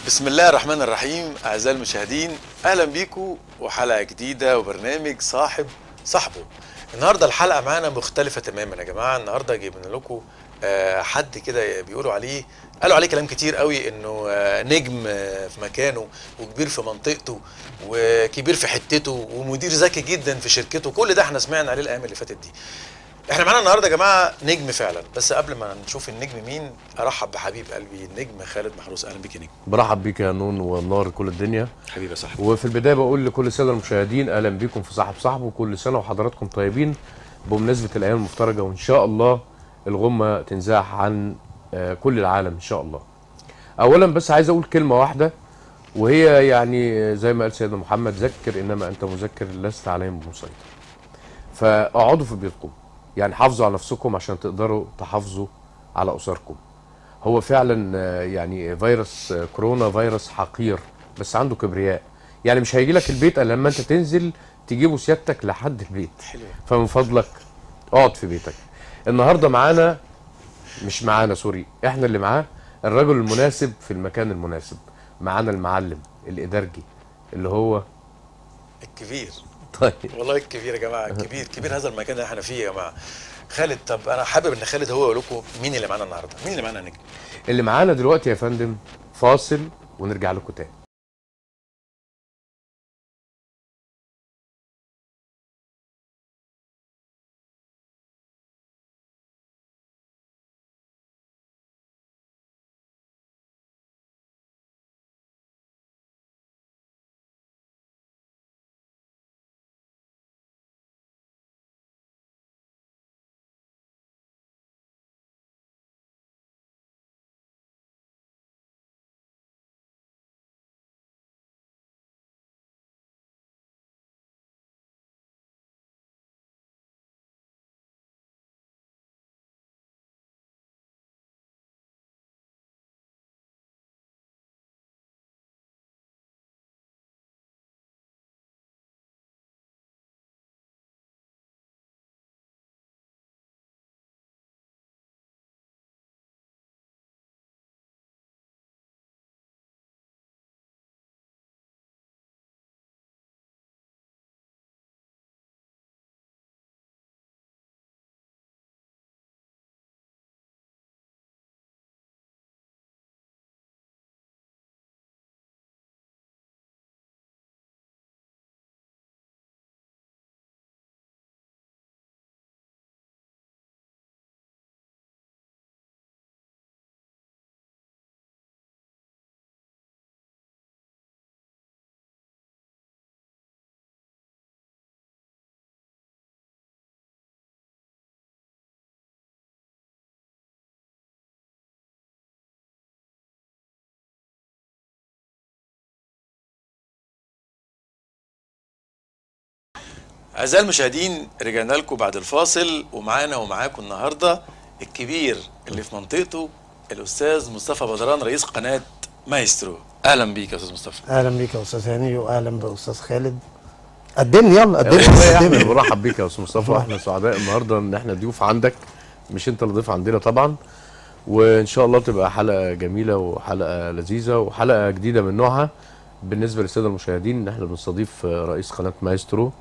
بسم الله الرحمن الرحيم. أعزائي المشاهدين، أهلا بيكم وحلقة جديدة وبرنامج صاحب صاحبه. النهاردة الحلقة معانا مختلفة تماما يا جماعة. النهاردة جايبين لكم حد كده بيقولوا عليه، قالوا عليه كلام كتير قوي، انه نجم في مكانه وكبير في منطقته وكبير في حتته ومدير ذكي جدا في شركته. كل ده احنا سمعنا عليه الايام اللي فاتت دي. احنا معانا النهارده يا جماعة نجم فعلا، بس قبل ما نشوف النجم مين ارحب بحبيب قلبي النجم خالد محروس. اهلا بيك يا نجم. برحب بيك يا نون ونار كل الدنيا حبيبي يا صاحبي. وفي البداية بقول لكل السادة المشاهدين اهلا بيكم في صاحب صاحبه، كل سنة وحضراتكم طيبين بمناسبة الايام المفترجه، وان شاء الله الغمة تنزاح عن كل العالم ان شاء الله. اولا بس عايز اقول كلمة واحدة، وهي يعني زي ما قال سيدنا محمد: ذكر انما انت مذكر لست عليهم بمسيطر. فاقعدوا في بيوتكم، يعني حافظوا على نفسكم عشان تقدروا تحافظوا على اسركم. هو فعلا يعني فيروس كورونا فيروس حقير، بس عنده كبرياء، يعني مش هيجي لك البيت الا لما انت تنزل تجيبه سيادتك لحد البيت. فمن فضلك اقعد في بيتك. النهارده معانا، مش معانا sorry، احنا اللي معاه الرجل المناسب في المكان المناسب. معانا المعلم الادارجي اللي هو الكبير. طيب والله الكبير يا جماعة، كبير كبير هذا المكان اللي احنا فيه يا جماعة. خالد، طب انا حابب ان خالد هو يقول لكم مين اللي معانا النهارده. مين اللي معانا نجم؟ اللي معانا دلوقتي يا فندم فاصل ونرجع لكم تاني. أعزائي المشاهدين، رجعنا لكم بعد الفاصل، ومعانا ومعاكم النهارده الكبير اللي في منطقته الأستاذ مصطفى بدران رئيس قناة مايسترو. أهلا بيك يا أستاذ مصطفى. أهلا بيك يا أستاذ هاني، وأهلا بأستاذ خالد. قدمني، يلا قدمني. احنا برحب بيك يا أستاذ مصطفى، احنا سعداء النهارده إن احنا ضيوف عندك، مش أنت اللي ضيف عندنا طبعا. وإن شاء الله تبقى حلقة جميلة وحلقة لذيذة وحلقة جديدة من نوعها بالنسبة للسادة المشاهدين، إن احنا بنستضيف رئيس قناة مايسترو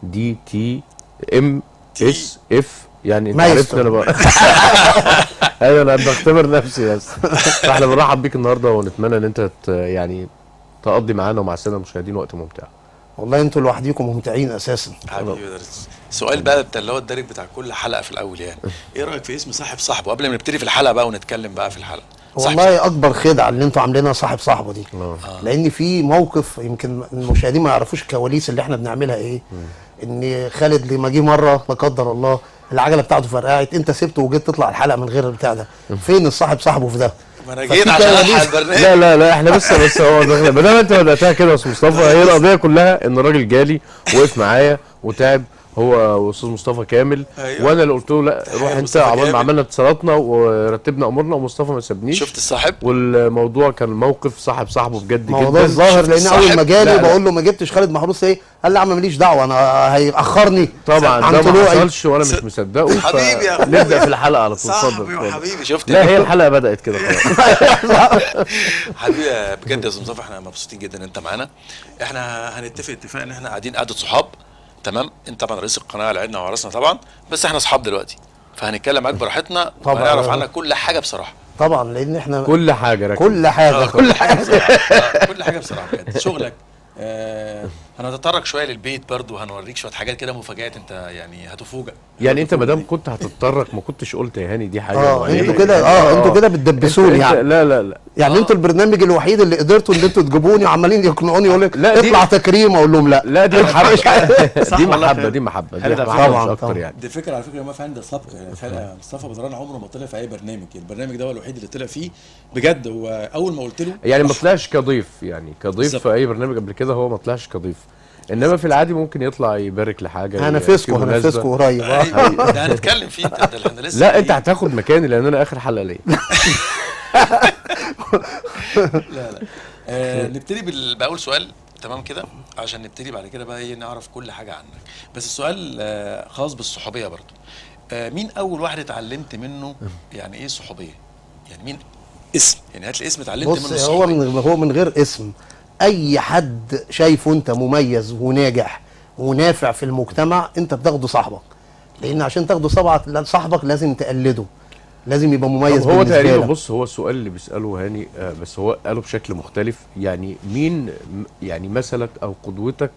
دي تي ام اس اف، يعني انت عرفت انا بقى. ايوه انا بختبر نفسي بس. فاحنا بنرحب بيك النهارده ونتمنى ان انت يعني تقضي معانا ومع السادة المشاهدين وقت ممتع. والله انتوا لوحديكم ممتعين اساسا. حبيبي، سؤال بقى بتاع اللي هو الدارج بتاع كل حلقة في الاول، يعني ايه رايك في اسم صاحب صاحبه قبل ما نبتدي في الحلقة بقى ونتكلم بقى في الحلقة؟ والله اكبر خدعه اللي انتوا عاملينها صاحب صاحبه دي. لان في موقف يمكن المشاهدين ما يعرفوش الكواليس اللي احنا بنعملها ايه. ان خالد لما جه مرة لا قدر الله العجلة بتاعته فرقعت، انت سبته وجيت تطلع الحلقة من غير البتاع ده. فين الصاحب صاحبه في ده؟ ما انا جيت عشان الحق البرنامج. لا لا لا، احنا بس هو ما دام انت بداتها كده يا استاذ مصطفى، هي القضية كلها ان الراجل جالي وقف معايا وتعب هو واستاذ مصطفى كامل. أيوة. وانا اللي قلت له لا روح انت، عقبال ما عملنا اتصالاتنا ورتبنا امورنا ومصطفى ما سابنيش. شفت الصاحب؟ والموضوع كان موقف صاحب صاحبه بجد جدا. الموضوع الظاهر لان اول ما جالي بقول له ما جبتش خالد محروس ايه؟ قال لي يا عم ماليش دعوه انا هيأخرني. طبعا ده ما حصلش وانا مش مصدقه. حبيبي يا اخويا نبدا في الحلقة على طول. اتفضل حبيبي. شفت؟ لا هي الحلقة بدات كده خلاص. حبيبي بجد يا استاذ مصطفى احنا مبسوطين جدا ان انت معانا. احنا هنتفق اتفاق ان احنا قاعدين قعدة صحاب، تمام؟ انت طبعا رئيس القناة على عيننا وعلى راسنا طبعا، بس احنا اصحاب دلوقتي فهنتكلم معاك براحتنا وهنعرف عنك كل حاجة بصراحة. طبعا لان احنا كل حاجة ركز. كل حاجة كل حاجة كل حاجة بصراحة بجد. شغلك هنتطرق شوية للبيت برضو، هنوريك شوية حاجات كده مفاجآت انت يعني هتفوجئ. يعني انت ما دام كنت هتتطرق ما كنتش قلت يا هاني دي حاجة. انتوا كده انتوا كده بتدبسوني يعني. لا لا لا يعني انتوا البرنامج الوحيد اللي قدرتوا ان انتوا تجيبوني وعمالين يقنعوني يقول لك اطلع تكريم، اقول لهم لا. لا دي محبة، دي محبة، دي محبة، دي محبة مش اكتر يعني. دي فكرة على فكرة ما في عندي سبق يعني. مصطفى بدران عمره ما طلع في اي برنامج، البرنامج ده هو الوحيد اللي طلع فيه بجد. هو اول ما قلت له يعني ما طلعش كضيف، يعني كضيف في اي برنامج قبل كده هو ما طلعش كضيف، انما في العادي ممكن يطلع يبارك لحاجة. هنافسكوا قريب. ده هنتكلم فيه ده احنا لسه. لا انت هتاخد مكاني لان انا اخر حلقة ليا. لا لا نبتدي باول سؤال، تمام كده، عشان نبتدي بعد كده بقى ايه نعرف كل حاجة عنك. بس السؤال خاص بالصحوبيه برضو. مين اول واحد اتعلمت منه يعني ايه صحوبيه؟ يعني مين اسم؟ يعني هات لي اسم اتعلمت منه الصحوبيه. هو من غير اسم، اي حد شايفه انت مميز وناجح ونافع في المجتمع انت بتاخده صاحبك، لان عشان تاخده صاحبك لازم تقلده، لازم يبقى مميز. هو تقريبا بص، هو السؤال اللي بيساله هاني بس هو قاله بشكل مختلف. يعني مين يعني مثلك او قدوتك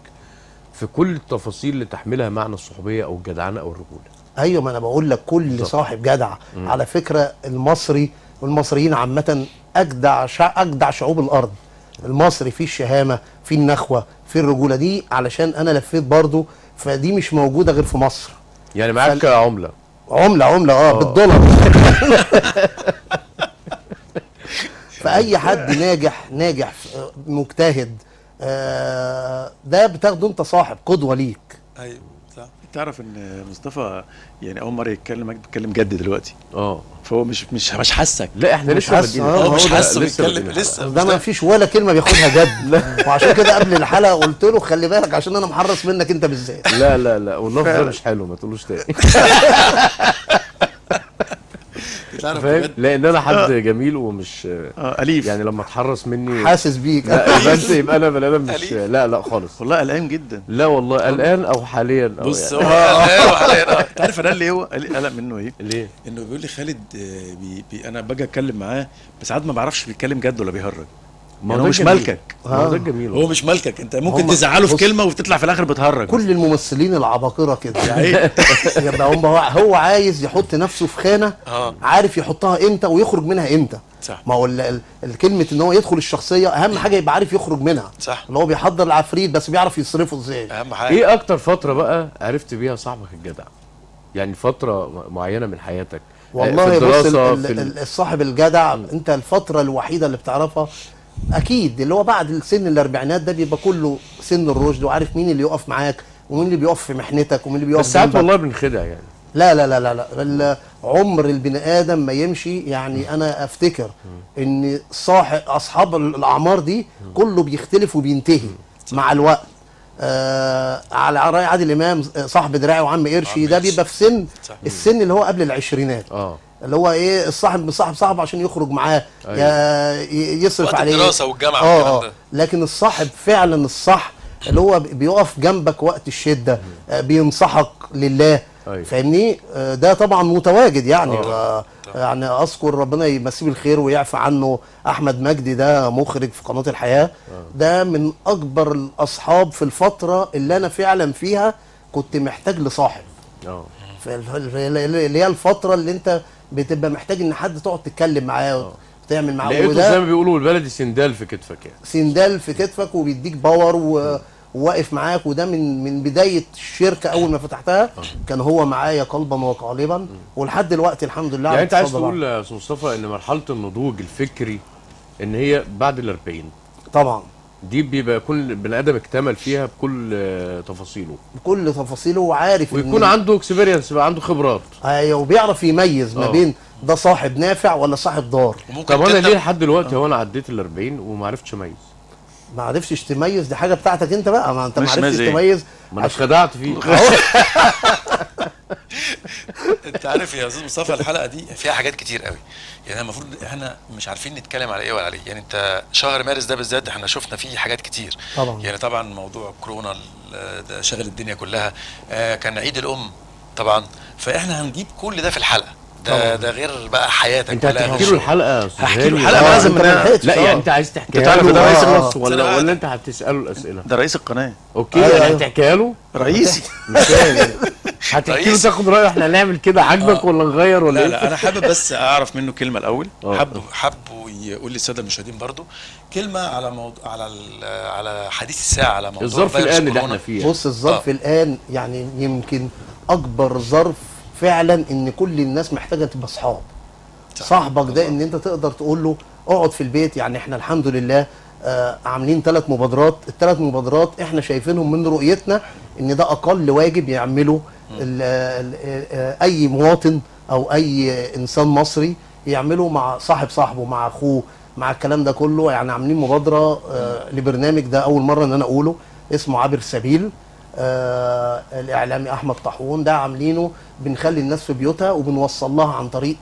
في كل التفاصيل اللي تحملها معنى الصحوبيه او الجدعنه او الرجولة؟ ايوه ما انا بقول لك كل بالزبط. صاحب جدع. على فكرة المصري والمصريين عامة اجدع شعوب الارض. المصري فيه الشهامه، فيه النخوه، فيه الرجولة دي، علشان انا لفيت برضو فدي مش موجودة غير في مصر. يعني معاك عمله عمله بالدولار. فاي حد ناجح مجتهد ده بتاخده انت صاحب قدوة ليك. ايوه صح. تعرف ان مصطفى يعني اول مرة يتكلم معاك بيتكلم جد دلوقتي. فهو مش حاسك. لا احنا لسه بادئين. مش حاسه بيتكلم لسه. ده ما فيش ولا كلمة بياخدها جد. وعشان كده قبل الحلقة قلت له خلي بالك عشان انا محرص منك انت بالذات. لا لا لا واللفظ ده مش حلو، ما تقولوش تاني. فاهم؟ لان انا حد جميل ومش اليف يعني، لما اتحرص مني حاسس بيك. لا يبقى انت، يبقى انا بني ادم مش لا لا خالص. والله قلقان جدا. لا والله قلقان او حاليا. بص هو قلقان وحاليا. انت عارف انا اللي هو قلق منه ايه؟ ليه؟ انه بيقول لي خالد انا باجي اتكلم معاه بس ساعات ما بعرفش بيتكلم جد ولا بيهرج. ما هو مش مالكك. ما هو ده الجميل، هو مش مالكك، انت ممكن تزعله في كلمة وتطلع في الاخر بتهرج. كل الممثلين العباقرة كده يعني. يبقى هو عايز يحط نفسه في خانه، عارف يحطها امتى ويخرج منها امتى. صح. ما هو الكلمة ان هو يدخل الشخصية اهم حاجة يبقى عارف يخرج منها. صح. اللي هو بيحضر العفريت بس بيعرف يصرفه ازاي. اهم حاجة. ايه اكتر فترة بقى عرفت بيها صاحبك الجدع؟ يعني فترة معينة من حياتك. والله في الدراسة، بص الصاحب الجدع انت الفترة الوحيدة اللي بتعرفها اكيد اللي هو بعد السن الاربعينات ده، بيبقى كله سن الرشد وعارف مين اللي يقف معاك ومين اللي بيقف في محنتك ومين اللي بيقف. بس ساعات والله بنخدع يعني. لا لا لا لا لا، عمر البني ادم ما يمشي يعني. انا افتكر ان صاحب اصحاب الاعمار دي كله بيختلف وبينتهي مع الوقت. على راي عادل امام صاحب دراعي وعم قرشي، ده بيبقى في سن السن اللي هو قبل العشرينات. اللي هو ايه الصاحب بصاحب صاحبه عشان يخرج معاه. أيوة. يصرف عليه وقت الدراسة والجامعة والكلام ده. لكن الصاحب فعلا الصح اللي هو بيقف جنبك وقت الشدة، بينصحك لله. أيوة. فاهمني؟ ده طبعا متواجد يعني. يعني اذكر ربنا يمسيه بالخير ويعفى عنه احمد مجدي، ده مخرج في قناة الحياة. ده من اكبر الاصحاب في الفترة اللي انا فعلا فيها كنت محتاج لصاحب. اللي هي الفترة اللي انت بتبقى محتاج ان حد تقعد تتكلم معاه وتعمل معاه. لقيته زي ما بيقولوا بالبلدي سندال في كتفك يعني. سندال في كتفك وبيديك power وواقف معاك. وده من بداية الشركة اول ما فتحتها كان هو معايا قلبا وقالبا ولحد دلوقتي الحمد لله. يعني انت عايز تقول يا استاذ مصطفى ان مرحلة النضوج الفكري ان هي بعد ال 40؟ طبعا. دي بيبقى كل بني ادم اكتمل فيها بكل تفاصيله، بكل تفاصيله، وعارف ويكون عنده experience، بقى عنده خبرات. ايوه، وبيعرف يميز ما بين ده صاحب نافع ولا صاحب ضار. طب انا ليه لحد دلوقتي هو انا عديت ال 40 وما عرفتش اميز؟ ما عرفتش تميز، دي حاجة بتاعتك انت بقى، ما انت ما عرفتش تميز، ما انا اتخدعت فيه. انت عارف يا استاذ مصطفى الحلقة دي فيها حاجات كتير قوي، يعني المفروض احنا مش عارفين نتكلم على ايه ولا على ايه. يعني انت شهر مارس ده بالذات احنا شفنا فيه حاجات كتير طبعا. يعني طبعا موضوع كورونا ده شغل الدنيا كلها، كان عيد الام طبعا، فاحنا هنجيب كل ده في الحلقة ده ده غير بقى حياتك. انت هتحكي له الحلقة يا استاذ؟ هحكي له الحلقة لازم. لا يعني انت عايز تحكيها له ده رئيس النص ولا انت هتساله الاسئلة؟ ده رئيس القناة. okay، يعني هتحكيها له؟ رئيسي. مش فاهم. هتحكي له تاخد رايه احنا هنعمل كده عاجبك ولا نغير ولا ايه؟ لا انا حابب بس اعرف منه كلمة الاول. حابة يقول للسادة المشاهدين برضو كلمة على موضوع، على حديث الساعة، على موضوع الظرف الان اللي احنا فيه. بص، الظرف الان يعني يمكن اكبر ظرف فعلا ان كل الناس محتاجه تبقى اصحاب. صاحبك ده ان انت تقدر تقول له اقعد في البيت. يعني احنا الحمد لله عاملين 3 مبادرات، ال3 مبادرات احنا شايفينهم من رؤيتنا ان ده اقل واجب يعمله اي مواطن او اي انسان مصري يعمله مع صاحب صاحبه، مع اخوه، مع الكلام ده كله. يعني عاملين مبادرة لبرنامج ده اول مرة ان انا اقوله، اسمه عابر سبيل، الاعلامي احمد طاحون ده عاملينه، بنخلي الناس في بيوتها وبنوصل لها عن طريق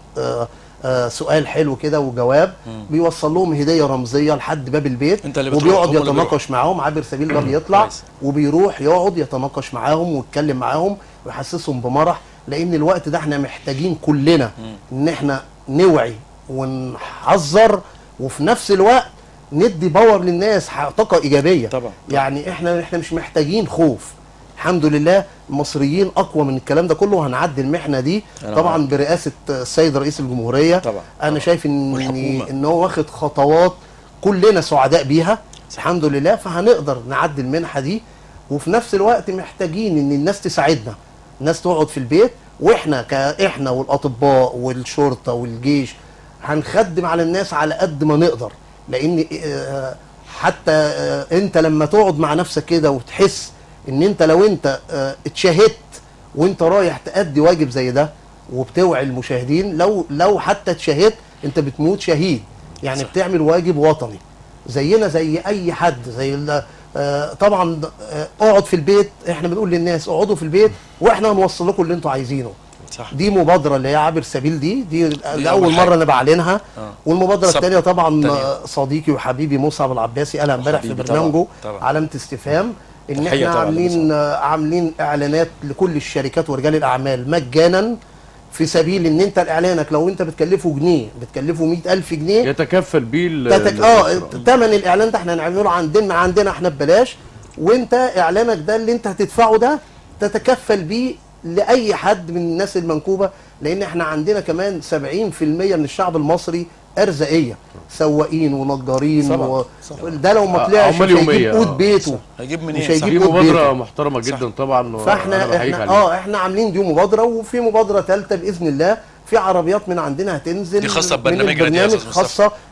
سؤال حلو كده وجواب، بيوصل لهم هديه رمزية لحد باب البيت، وبيقعد يتناقش معاهم. عابر سبيل ده بيطلع وبيروح يقعد يتناقش معاهم ويتكلم معاهم ويحسسهم بمرح، لان الوقت ده احنا محتاجين كلنا ان احنا نوعي ونحذر، وفي نفس الوقت ندي power للناس، طاقة ايجابية. طبعا. يعني احنا مش محتاجين خوف، الحمد لله المصريين اقوى من الكلام ده كله، وهنعدي المحنة دي طبعا برئاسة السيد رئيس الجمهورية. طبعا. انا شايف ان هو واخد خطوات كلنا سعداء بيها الحمد لله، فهنقدر نعدي المنحة دي. وفي نفس الوقت محتاجين ان الناس تساعدنا، الناس تقعد في البيت، واحنا احنا والاطباء والشرطة والجيش هنخدم على الناس على قد ما نقدر. لان حتى انت لما تقعد مع نفسك كده وتحس ان انت لو انت اتشهدت وانت رايح تأدي واجب زي ده وبتوعي المشاهدين، لو حتى اتشهدت انت بتموت شهيد. يعني صح. بتعمل واجب وطني زينا زي اي حد، زي طبعا اقعد في البيت، احنا بنقول للناس اقعدوا في البيت واحنا هنوصل لكم اللي انتوا عايزينه. صح. دي مبادرة اللي هي عابر سبيل، دي اول مرة انا بعلنها. والمبادرة الثانية طبعا صديقي وحبيبي مصعب العباسي قالها امبارح في برنامجه علامة استفهام، ان احنا عاملين اعلانات لكل الشركات ورجال الاعمال مجانا، في سبيل ان انت اعلانك لو انت بتكلفه جنيه بتكلفه 100,000 جنيه يتكفل بيه ثمن الاعلان ده احنا هنعمله عندنا احنا ببلاش، وانت اعلانك ده اللي انت هتدفعه ده تتكفل بيه لاي حد من الناس المنكوبه. لان احنا عندنا كمان 70% من الشعب المصري ارزاقيه، سواقين ونجارين ده لو ما طلعش مش هيجيب قوت بيته، هيجيب منين؟ مش هيجيب قوت بيته. دي مبادرة محترمه جدا طبعا. فاحنا احنا عاملين دي مبادرة، وفي مبادرة ثالثة باذن الله في عربيات من عندنا هتنزل، دي خاصة ببرنامجنا،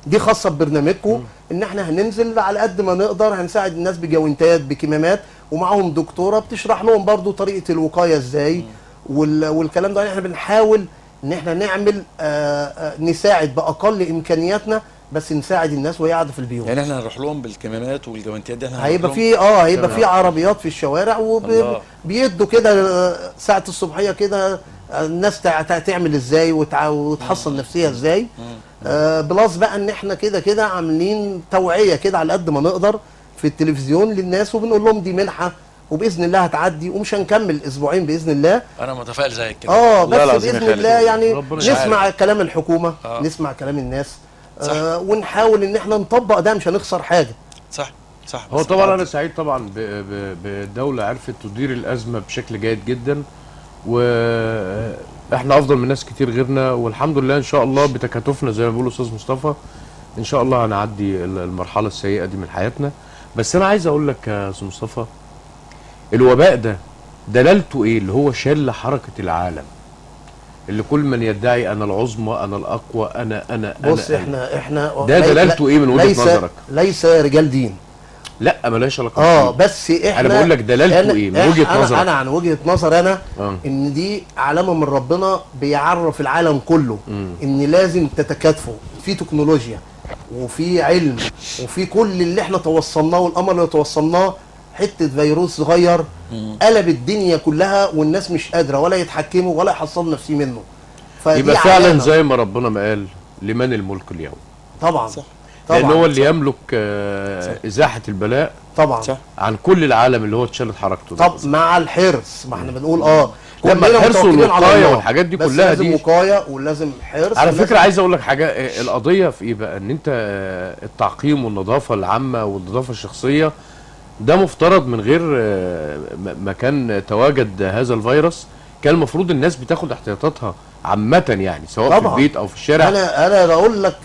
دي خاصة ببرنامجكم، ان احنا هننزل على قد ما نقدر هنساعد الناس بجوانتات بكمامات، ومعاهم دكتورة بتشرح لهم برضو طريقه الوقاية ازاي والكلام ده. احنا بنحاول ان احنا نعمل نساعد باقل امكانياتنا، بس نساعد الناس وهي قاعدة في البيوت. يعني احنا هنروح لهم بالكمامات والجوانتيات دي، احنا هيبقى في هيبقى في عربيات في الشوارع وبيدوا كده ساعة الصبحية كده الناس تعمل ازاي وتحصن نفسها ازاي. plus بقى ان احنا كده كده عاملين توعيه كده على قد ما نقدر في التلفزيون للناس، وبنقول لهم دي منحه وباذن الله هتعدي، ومش هنكمل اسبوعين باذن الله. انا متفائل زيك كده. بس باذن الله يعني نسمع كلام الحكومة، نسمع كلام الناس، ونحاول ان احنا نطبق ده، مش هنخسر حاجة. صح صح. هو طبعا انا سعيد طبعا بالدولة عرفت تدير الازمة بشكل جيد جدا، واحنا افضل من ناس كتير غيرنا، والحمد لله ان شاء الله بتكاتفنا زي ما بيقول الاستاذ مصطفى ان شاء الله هنعدي المرحلة السيئة دي من حياتنا. بس انا عايز اقول لك يا استاذ مصطفى، الوباء ده دلالته ايه؟ اللي هو شل حركة العالم، اللي كل من يدعي انا العظمى انا الاقوى انا انا انا. بص احنا ده دلالته ايه من وجهه نظرك؟ ليس رجال دين، لا مالهاش علاقة. بس احنا انا بقول لك دلالته ايه من وجهه نظرك؟ انا عن وجهه نظر انا ان دي علامة من ربنا بيعرف العالم كله ان لازم تتكاتفوا في تكنولوجيا وفي علم وفي كل اللي احنا توصلناه والامر اللي توصلناه. حتة فيروس صغير قلب الدنيا كلها والناس مش قادرة ولا يتحكموا ولا يحصلوا نفسي منه. يبقى فعلا زي ما ربنا ما قال لمن الملك اليوم. طبعا صح. طبعا لان هو اللي يملك ازاحه البلاء طبعا صح. عن كل العالم اللي هو اتشالت حركته. طب مع الحرص، ما احنا بنقول لما الحرص والوقاية والحاجات دي كلها، دي لازم وقاية ولازم حرص. على فكرة عايز اقول لك حاجة، القضية في ايه بقى؟ ان انت التعقيم والنظافة العامة والنظافة الشخصية ده مفترض من غير ما كان تواجد هذا الفيروس كان المفروض الناس بتاخد احتياطاتها عامة، يعني سواء طبعًا في البيت او في الشارع. انا بقول لك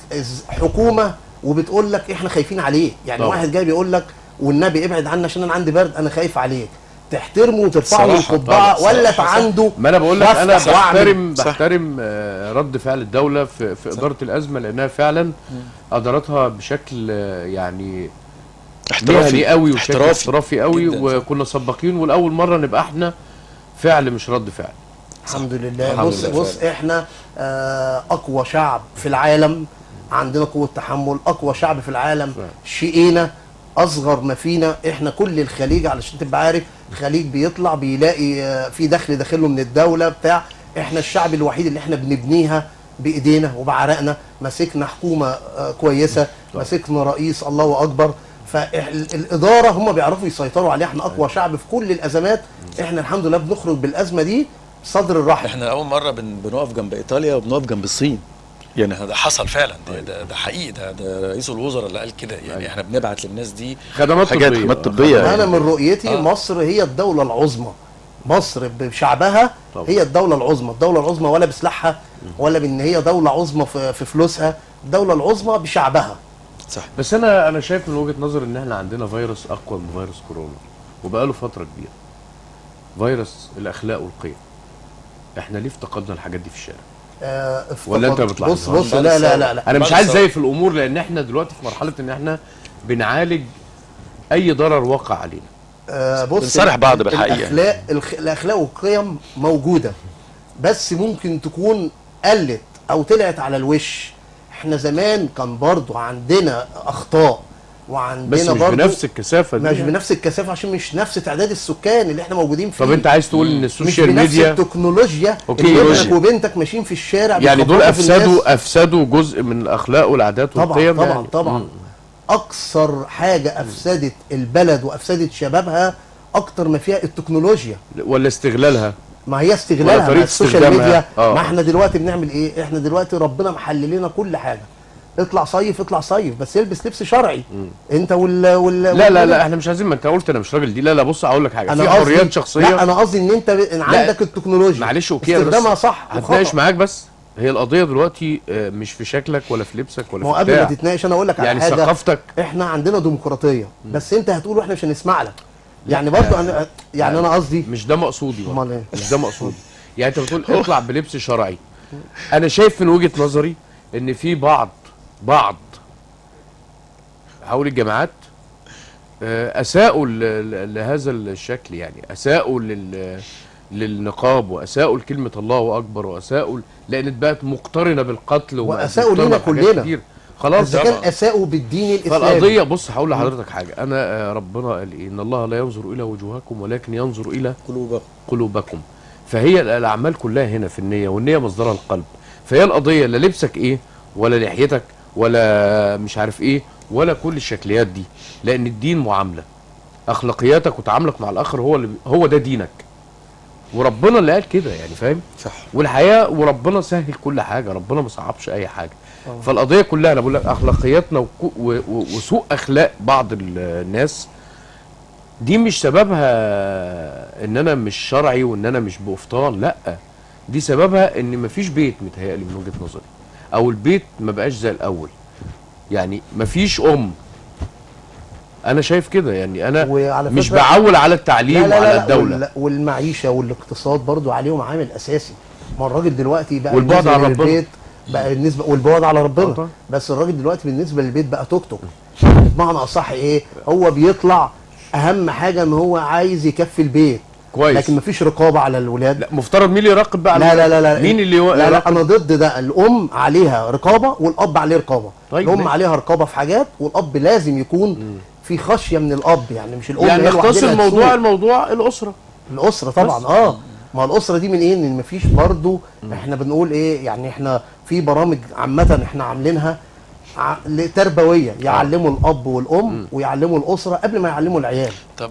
حكومة وبتقول لك احنا خايفين عليه، يعني طبعًا. واحد جاي بيقول لك والنبي ابعد عنا عشان انا عندي برد، انا خايف عليك، تحترمه وترفع له القبعة ولا عنده. ما انا بقول لك انا بحترم رد فعل الدولة في ادارة الازمة، لانها فعلا ادارتها بشكل يعني احترافي قوي وشكل احترافي قوي، وكنا سباقين، والاول مرة نبقى احنا فعل مش رد فعل. الحمد لله. بص احنا اقوى شعب في العالم، عندنا قوة تحمل، اقوى شعب في العالم. شقينا اصغر ما فينا احنا، كل الخليج علشان تبقى عارف، الخليج بيطلع بيلاقي في دخل داخله من الدولة بتاع، احنا الشعب الوحيد اللي احنا بنبنيها بايدينا وبعرقنا. مسكنا حكومة كويسة، مسكنا رئيس الله اكبر، فالاداره هم بيعرفوا يسيطروا عليها. احنا اقوى شعب في كل الازمات، احنا الحمد لله بنخرج بالازمه دي صدر الرحم. احنا اول مرة بنقف جنب ايطاليا وبنقف جنب الصين، يعني ده حصل فعلا، ده حقيقي، ده رئيس الوزراء اللي قال كده. يعني احنا بنبعت للناس دي خدمات طبية، خدمات طبية. يعني انا من رؤيتي مصر هي الدولة العظمى، مصر بشعبها طبعا. هي الدولة العظمى، الدولة العظمى ولا بسلاحها ولا بان هي دولة عظمى في فلوسها، الدولة العظمى بشعبها. صح. بس انا شايف من وجهه نظري ان احنا عندنا فيروس اقوى من فيروس كورونا وبقاله فترة كبيرة، فيروس الاخلاق والقيم. احنا ليه افتقدنا الحاجات دي في الشارع؟ ولا انت بتلاحظ؟ بص لا لا لا لا، انا مش عايز زي في الامور، لان احنا دلوقتي في مرحلة ان احنا بنعالج اي ضرر وقع علينا. بص، بنصارح بعض بالحقيقة. الاخلاق والقيم موجودة، بس ممكن تكون قلت او طلعت على الوش. احنا زمان كان برضو عندنا اخطاء، وعندنا بس مش برضو بنفس الكثافة دي، مش بنفس الكثافة عشان مش نفس تعداد السكان اللي احنا موجودين فيه. طب انت عايز تقول ان ال social media مش بنفس التكنولوجيا، ابنك وبنتك ماشيين في الشارع، يعني دول افسدوا جزء من الاخلاق والعادات والقيم. طبعا طبعا طبعا. اكثر حاجة افسدت البلد وافسدت شبابها اكتر ما فيها التكنولوجيا، ولا استغلالها. ما هي استغلالها ال social media. ما احنا دلوقتي بنعمل ايه؟ احنا دلوقتي ربنا محلل لنا كل حاجة. اطلع صيف، اطلع صيف، بس البس لبس شرعي. انت وال لا لا لا، احنا مش عايزين، ما انت قلت انا مش راجل دي. لا لا، بص اقول لك حاجة، في حريات شخصية. لا انا قصدي ان انت عندك التكنولوجيا، معلش okay، استخدامها صح. هتناقش معاك، بس هي القضية دلوقتي مش في شكلك ولا في لبسك ولا في بتاع. قبل ما تتناقش انا اقول لك على يعني حاجة، ثقافتك. احنا عندنا ديمقراطية، بس انت هتقول واحنا مش هنسمع لك. يعني برضو انا يعني انا قصدي مش ده مقصودي، مش ده مقصودي. يعني انت بتقول اطلع بلبس شرعي. انا شايف من وجهه نظري ان في بعض حول الجامعات اساءوا لهذا الشكل، يعني اساءوا للنقاب، واساءوا لكلمة الله اكبر، واساءوا لان بقت مقترنة بالقتل، واساءوا لنا كلنا خلاص. اذا كان اساءوا بالدين الاسلامي. فالقضية بص هقول لحضرتك حاجة، انا ربنا قال ايه؟ ان الله لا ينظر الى وجوهكم ولكن ينظر الى قلوبكم. فهي الاعمال كلها هنا في النية، والنية مصدرها القلب. فهي القضية لا لبسك ايه ولا لحيتك ولا مش عارف ايه ولا كل الشكليات دي، لان الدين معاملة، اخلاقياتك وتعاملك مع الاخر هو اللي هو ده دينك، وربنا اللي قال كده، يعني فاهم؟ صح. والحياة وربنا سهل كل حاجة، ربنا ما صعبش اي حاجة. فالقضية كلها انا بقول لك اخلاقياتنا وسوء اخلاق بعض الناس دي مش سببها ان انا مش شرعي وان انا مش بقفطان، لا، دي سببها ان مفيش بيت، متهيألي من وجهه نظري، او البيت ما بقاش زي الاول، يعني مفيش ام. انا شايف كده، يعني انا مش بعول على التعليم. لا لا لا، وعلى الدولة والمعيشه والاقتصاد برضو عليهم عامل اساسي. ما الراجل دلوقتي بقى والبعد على ربنا بقى بالنسبة، والبعد على ربنا. بس الراجل دلوقتي بالنسبة للبيت بقى توك توك، بمعنى اصح ايه، هو بيطلع اهم حاجة ان هو عايز يكفي البيت كويس، لكن مفيش رقابه على الولاد. لا مفترض مين اللي يراقب بقى؟ لا لا لا لا، مين اللي لا لا، انا ضد ده. الام عليها رقابه والاب عليه رقابه. طيب الام عليها رقابه في حاجات، والاب لازم يكون في خشية من الاب، يعني مش الام يعني نختصر الموضوع، الاسرة. الاسرة طبعا بس. ما الاسرة دي من ايه؟ ان مفيش برضو احنا بنقول ايه، يعني احنا في برامج عامة احنا عاملينها تربوية، يعلموا الاب والام ويعلموا الاسرة قبل ما يعلموا العيال. طب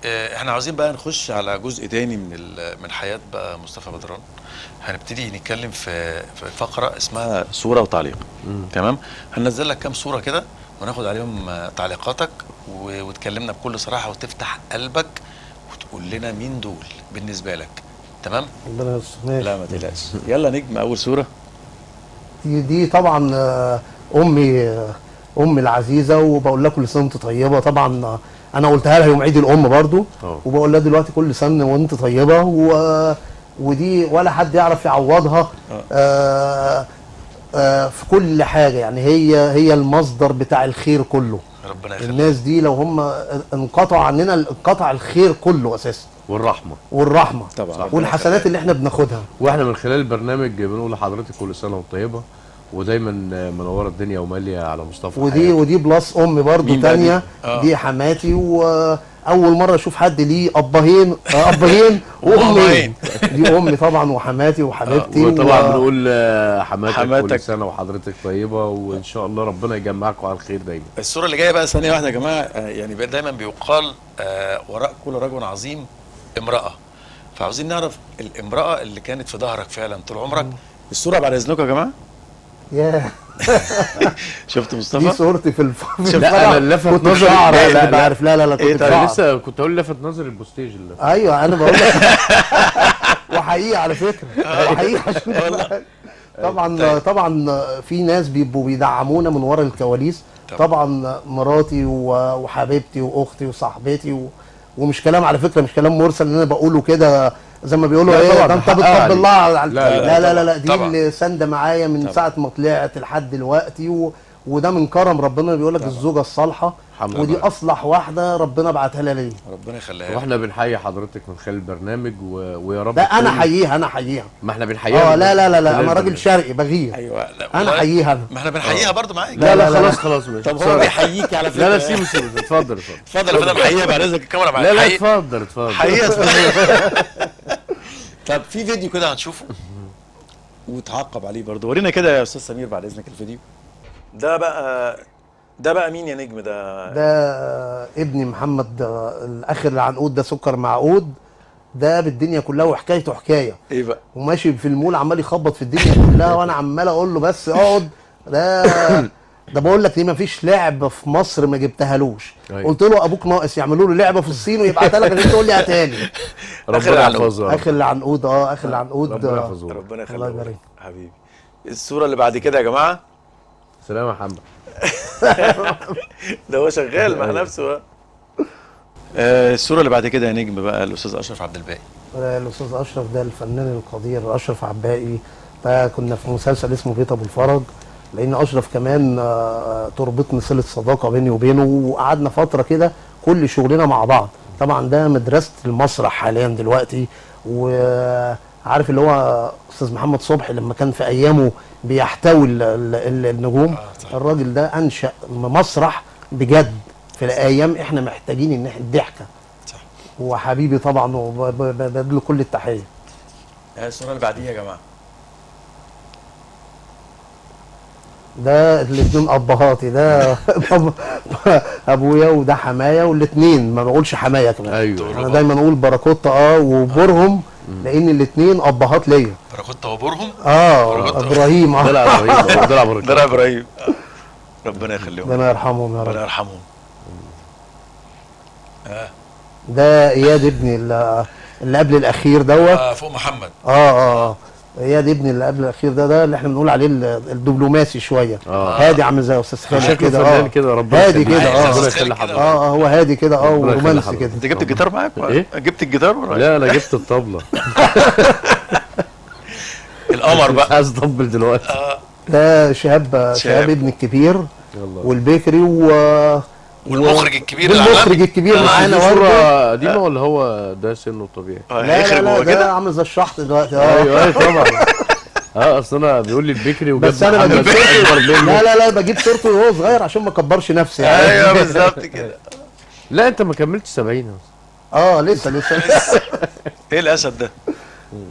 احنا عاوزين بقى نخش على جزء تاني من حياة بقى مصطفى بدران. هنبتدي نتكلم في فقره اسمها صوره وتعليق. تمام، هننزل لك كام صوره كده وناخد عليهم تعليقاتك وتكلمنا بكل صراحة وتفتح قلبك وتقول لنا مين دول بالنسبة لك. تمام؟ ربنا يستر. لا ما تقلقش. يلا نجم، اول صوره دي طبعا امي العزيزة، وبقول لها كل سنة وانت طيبة. طبعا انا قلتها لها يوم عيد الام برضو، وبقول لها دلوقتي كل سنة وانت طيبة، ودي ولا حد يعرف يعوضها في كل حاجة. يعني هي المصدر بتاع الخير كله. ربنا يخليك. الناس دي لو هم انقطعوا عننا انقطع الخير كله اساسا، والرحمة طبعا، والحسنات اللي احنا بناخدها. واحنا من خلال البرنامج بنقول لحضرتك كل سنة وانت طيبة، ودايما منورة الدنيا وماليه على مصطفى. ودي plus امي برضو تانية، دي حماتي، واول مرة اشوف حد ليه ابهين وامين. دي امي طبعا وحماتي وحبيبتي. وطبعا بنقول حماتك كل سنة وحضرتك طيبة، وان شاء الله ربنا يجمعكم على الخير دايما. الصورة اللي جاية بقى ثانية واحدة يا جماعة، يعني دايما بيقال وراء كل رجل عظيم امراة، فعاوزين نعرف الامراة اللي كانت في ظهرك فعلا طول عمرك. الصورة بعد اذنكم يا جماعة. ياه شفت مصطفى؟ دي صورتي في لا انا لفت نظري. لا لا عارف، لا لا لا كنت لسه كنت اقول لفت نظري البوستيج اللي ايوه انا بقول لك وحقيقي على فكرة، وحقيقي عشان طبعا طبعا في ناس بيبقوا بيدعمونا من ورا الكواليس. طبعا مراتي وحبيبتي واختي وصاحبتي ومش كلام على فكرة، مش كلام مرسل اللي انا بقوله كده زي ما بيقولوا ايه ده انت بتطبل الله. لا لا لا لا، دي اللي سانده معايا من ساعة ما طلعت لحد دلوقتي، وده من كرم ربنا. بيقول لك الزوجة الصالحة، ودي اصلح واحدة ربنا بعتها لي، ربنا يخليها. واحنا بنحيي حضرتك من خلال البرنامج، ويا رب. لا انا احييها، انا احييها. ما احنا بنحييها. لا لا لا لا، انا راجل شرقي بغير. ايوه انا احييها انا. ما احنا بنحييها برضه معاك. لا لا خلاص خلاص ماشي. طب هو بيحييك على فكرة. لا لا سيبه سيبه، اتفضل اتفضل اتفضل يا فندم. حييها بعد اذنك الكاميرا معاك. لا لا اتفضل اتفضل، حييها. طب في فيديو كده هنشوفه وتعقب عليه برضه، ورينا كده يا استاذ سمير بعد اذنك الفيديو ده. بقى مين يا نجم ده؟ ده ابني محمد، الاخر العنقود ده، سكر معقود ده بالدنيا كلها، وحكايته حكاية. ايه بقى؟ وماشي في المول عمال يخبط في الدنيا كلها، وانا عمال اقول له بس اقعد. ده بقول لك ليه مفيش لعبه في مصر ما جبتهالوش. أيوة. قلت له ابوك ناقص يعملوا له لعبه في الصين ويبعتها لك عشان تقول لي هاتها. ربنا يحفظه. اخر العنقود. اخر العنقود، ربنا يحفظه، ربنا يخليه حبيبي. الصورة اللي بعد كده يا جماعة. سلام يا محمد. ده هو شغال مع نفسه. الصورة اللي بعد كده يا نجم بقى الاستاذ اشرف عبد الباقي. الاستاذ اشرف ده الفنان القدير اشرف عباقي. ده كنا في مسلسل اسمه بيت ابو الفرج، لان اشرف كمان تربطني صله صداقه بيني وبينه، وقعدنا فترة كده كل شغلنا مع بعض. طبعا ده مدرسه المسرح حاليا دلوقتي، وعارف اللي هو استاذ محمد صبحي لما كان في ايامه بيحتوي النجوم. الراجل ده انشا مسرح بجد في الايام احنا محتاجين ان احنا الضحكة. صح. وحبيبي طبعا، وبدله كل التحية. الصورة اللي بعديها يا جماعة ده الاثنين ابهاتي، ده ابويا وده حماية، والاثنين ما بقولش حماية كمان. ايوه انا دايما اقول باراكوتا وبورهم، لان الاثنين ابهات ليا. باراكوتا وبورهم؟ ابراهيم. دلع ابراهيم، دلع ابراهيم، دلع ابراهيم. ربنا يخليهم، ربنا يرحمهم يا رب، ربنا يرحمهم. ده اياد ابني اللي قبل الاخير دوت. فوق محمد. اياد ابني اللي قبل الاخير ده اللي احنا بنقول عليه الدبلوماسي شوية. هادي، عامل زي استاذ خالد كده. كده ربنا هادي كده. ربنا يخلي حضرتك. هو هادي كده ورومانسي كده. انت جبت الجيتار معاك؟ ايه؟ جبت الجيتار ولا؟ لا انا جبت الطبلة. القمر بقى. مش عايز اطبل دلوقتي. ده شهاب، شهاب ابني الكبير. والبكري والمخرج الكبير، المخرج الكبير معانا. صورة قديمة ولا هو ده سنة الطبيعي؟ لا لا ده عامل زي الشحط دلوقتي. ايوه طبعا. اصل انا بيقول لي البكري وجاب، بس انا بجيب صورته. لا لا لا بجيب صورته وهو صغير عشان ما اكبرش نفسي يعني. ايوه بالظبط كده. لا انت ما كملتش 70 اصلا. لسه لسه. ايه الاسد ده؟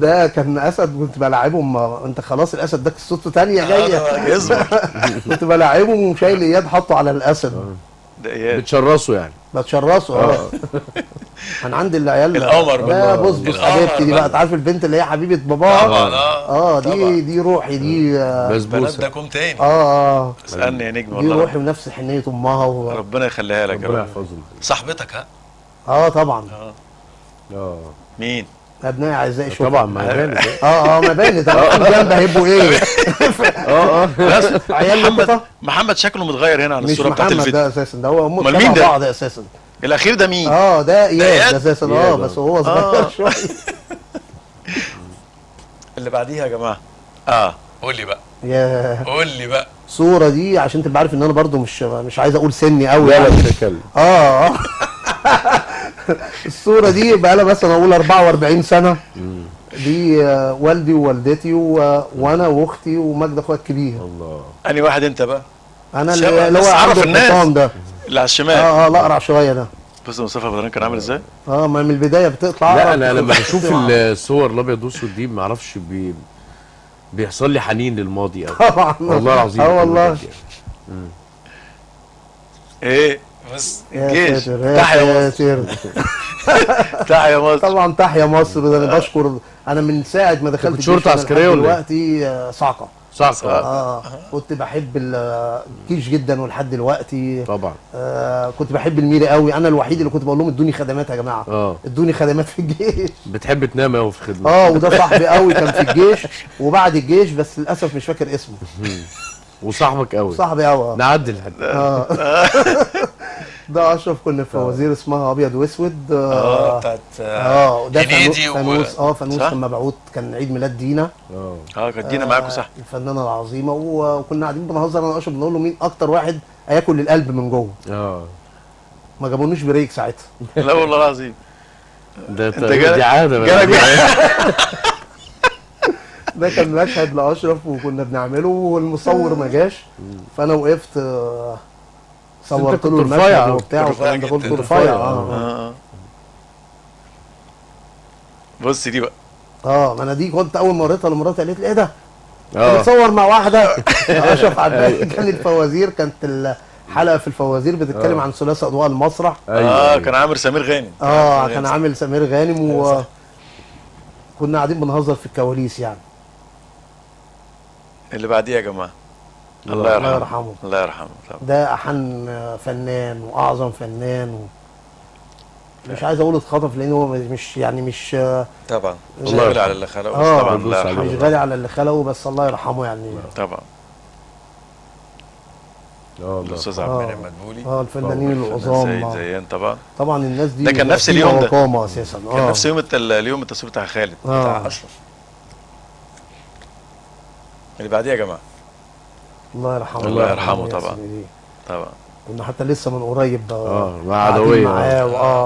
ده كان اسد كنت بلاعبهم. انت خلاص الاسد ده قصته ثانية جاية. اصبر. كنت بلاعبهم وشايل اياد حاطه على الاسد. ده اياد بتشرسه يعني؟ بتشرسه. انا عندي العيال القمر. لا بص بص حبيبتي دي بقى، انت عارف البنت اللي هي حبيبه باباها. طبعا. دي روحي دي، بسبوسه. ده كوم تاني. اسالني يا نجم والله، دي روحي ونفس حنيه امها ربنا يخليها لك يا ربنا رب. يحفظهم. صاحبتك ها؟ طبعا. مين؟ ابنائي اعزائي شكرا. طبعا ما بانت. ما بانت. انا جنب هيبقوا ايه؟ بس عيال محمد شكله متغير هنا على الصورة بتاعت الفيديو. مش محمد ده اساسا، ده هو هم مين ده؟ بعض اساسا. الاخير ده مين؟ ده اياد اساسا. بس هو صغير شوية. اللي بعديها يا جماعة. قول لي بقى. قول لي بقى الصورة دي عشان تبقى عارف ان انا برضو مش عايز اقول سني قوي. لا لا مش هتكلم. الصورة دي بقى لها مثلا اقول 44 سنة. دي والدي ووالدتي وانا واختي ومجد اخويا الكبير. الله. انهي واحد انت بقى؟ انا اللي هو عنده الحصان ده اللي على الشمال. لا اقرع شوية ده. بص مصطفى بدران كان عامل ازاي؟ ما من البداية بتطلع. لا انا لما بشوف الصور الابيض والاسود دي ما اعرفش بيحصل لي حنين للماضي قوي. طبعا والله العظيم. والله. ايه بس الجيش. تحيا مصر. تحيا مصر. طبعا تحيا مصر. ده انا بشكر، انا من ساعة ما دخلت كنت شرطه عسكرية ولا دلوقتي صعقه. صعقه. كنت بحب الجيش جدا ولحد دلوقتي. طبعا. كنت بحب الميري قوي. انا الوحيد اللي كنت بقول لهم ادوني خدمات يا جماعة. ادوني خدمات في الجيش. بتحب تنام قوي في الخدمة. وده صاحبي قوي كان في الجيش وبعد الجيش، بس للاسف مش فاكر اسمه. وصاحبك قوي. صاحبي قوي. نعدل الحتة. ده اشرف، كنا في فوازير اسمها ابيض واسود. بتاعت ده فانوس. فانوس كان مبعوث، كان عيد ميلاد دينا. كانت دينا معاكم صح؟ الفنانة العظيمة. وكنا قاعدين بنهزر انا واشرف، بنقول له مين اكتر واحد هياكل القلب من جوه. ما جابونيش break ساعتها. لا والله العظيم. ده دي عادة. ده كان مشهد لاشرف وكنا بنعمله والمصور ما جاش، فانا وقفت صورت له المشهد وبتاع والكلام ده كله. رفيع. بص دي بقى. ما انا دي كنت اول ما وريتها لمراتي قالت لي ايه ده؟ بتصور مع واحدة. اشرف عباس. كان الفوازير، كانت الحلقة في الفوازير بتتكلم عن ثلاثي اضواء المسرح. كان عامل سمير غانم. كان عامل سمير غانم، وكنا قاعدين بنهزر في الكواليس يعني. اللي بعديه يا جماعة. الله يرحمه. الله يرحمه. الله يرحمه. ده احن فنان واعظم فنان مش عايز اقول اتخطف لان هو مش يعني مش طبعا مش غالي على اللي خلقه. طبعا الله يرحمه. مش غالي على اللي خلقه، بس الله يرحمه يعني. طبعا. الاستاذ عبد المنعم مدبولي. الفنانين العظام. سيد زيان طبعا. طبعا الناس دي ده كان نفس اليوم ده اساسا. كان نفس يوم اليوم التصوير بتاع خالد بتاع اشرف. اللي بعديه يا جماعة. الله يرحمه. الله يرحمه طبعا. طبعا كنا حتى لسه من قريب مع عدويه معاه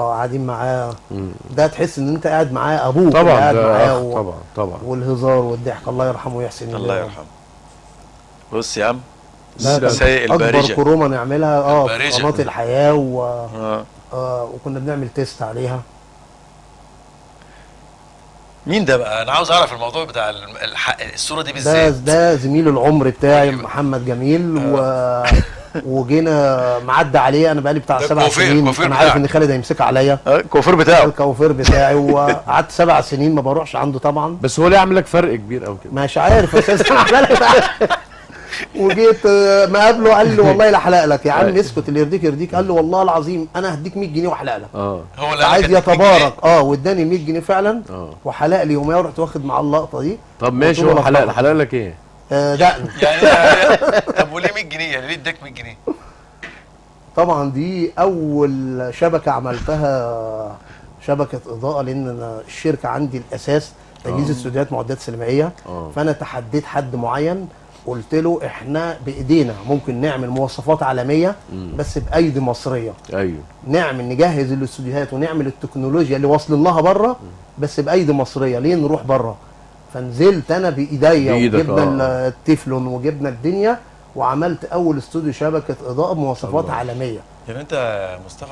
قاعدين معاه. ده تحس ان انت قاعد معاه ابوك طبعا قاعد معاه طبعا طبعا، والهزار والضحك. الله يرحمه ويحسن. الله يرحمه. بص يا عم، سايق البارجه اكبر كرومه نعملها في قناة الحياة وكنا بنعمل test عليها. مين ده بقى؟ انا عاوز اعرف الموضوع بتاع الصورة دي بالذات. ده زميل العمر بتاعي محمد جميل. وجينا معدي عليه، انا بقالي بتاع 7 سنين. انا عارف ان خالد هيمسكها عليا. الكوافير بتاعه. الكوافير بتاعي، وقعدت 7 سنين ما بروحش عنده طبعا. بس هو ليه عامل لك فرق كبير قوي كده؟ مش عارف اساسا. عمل وجيت مقابله قال لي والله لا احلق لك يا عم، اسكت اللي يرضيك يرضيك. قال له والله العظيم انا هديك 100 جنيه واحلق لك. هو اللي عايز يتبارك. واداني 100 جنيه فعلا وحلق لي يوميها، ورحت واخد معاه اللقطة دي. طب ماشي، هو حلق لك ايه؟ دقن يعني. طب وليه 100 جنيه؟ يعني ليه اداك 100 جنيه؟ طبعا دي اول شبكة عملتها، شبكة اضاءه، لان انا الشركة عندي الاساس تجهيز استوديوهات معدات سينمائية. فانا تحديت حد معين قلت له احنا بايدينا ممكن نعمل مواصفات عالمية بس بايدي مصرية. ايوه، نعمل نجهز الاستوديوهات ونعمل التكنولوجيا اللي واصلين لها بره بس بايدي مصرية، ليه نروح بره؟ فنزلت انا بايديا وجبنا التefلون وجبنا الدنيا وعملت اول استوديو شبكة اضاءه بمواصفات عالمية. يعني انت يا مصطفى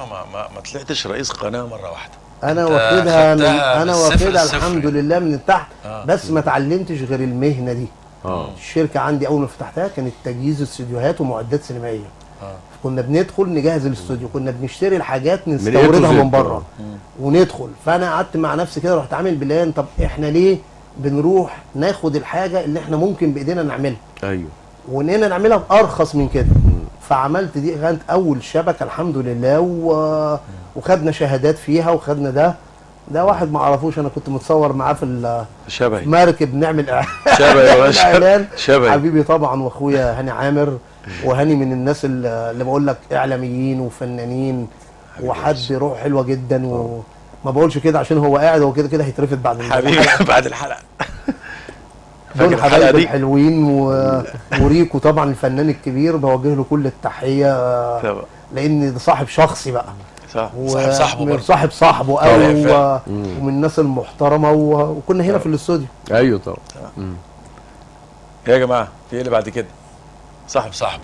ما طلعتش رئيس قناة مرة واحدة؟ انا واخدها من انا واخدها الحمد لله من تحت. بس ما اتعلمتش غير المهنة دي. الشركة عندي اول ما فتحتها كانت تجهيز استوديوهات ومعدات سينمائية. كنا بندخل نجهز الاستوديو، كنا بنشتري الحاجات نستوردها من بره وندخل. فانا قعدت مع نفسي كده رحت عامل plan، طب احنا ليه بنروح ناخد الحاجة اللي احنا ممكن بايدينا نعملها؟ ايوه، واننا نعملها بارخص من كده. فعملت دي، كانت اول شبكة الحمد لله، وخدنا شهادات فيها وخدنا ده واحد ما اعرفوش، انا كنت متصور معاه في شبهي مركب نعمل شبهي شبهي حبيبي طبعا، واخويا هاني عامر. وهاني من الناس اللي بقول لك اعلاميين وفنانين وحد روح حلوة جدا، وما بقولش كده عشان هو قاعد، هو كده كده هيترفد بعد حبيبي بعد الحلقة. دول حبايبي الحلوين. وريكو طبعا الفنان الكبير بوجه له كل التحية، لان ده صاحب شخصي بقى، صح، صاحب صاحبه برضه، صاحب صاحبه قوي، ومن الناس المحترمة، وكنا هنا في الاستوديو. ايوه طبعا. يا جماعة في ايه اللي بعد كده؟ صاحب صاحبه.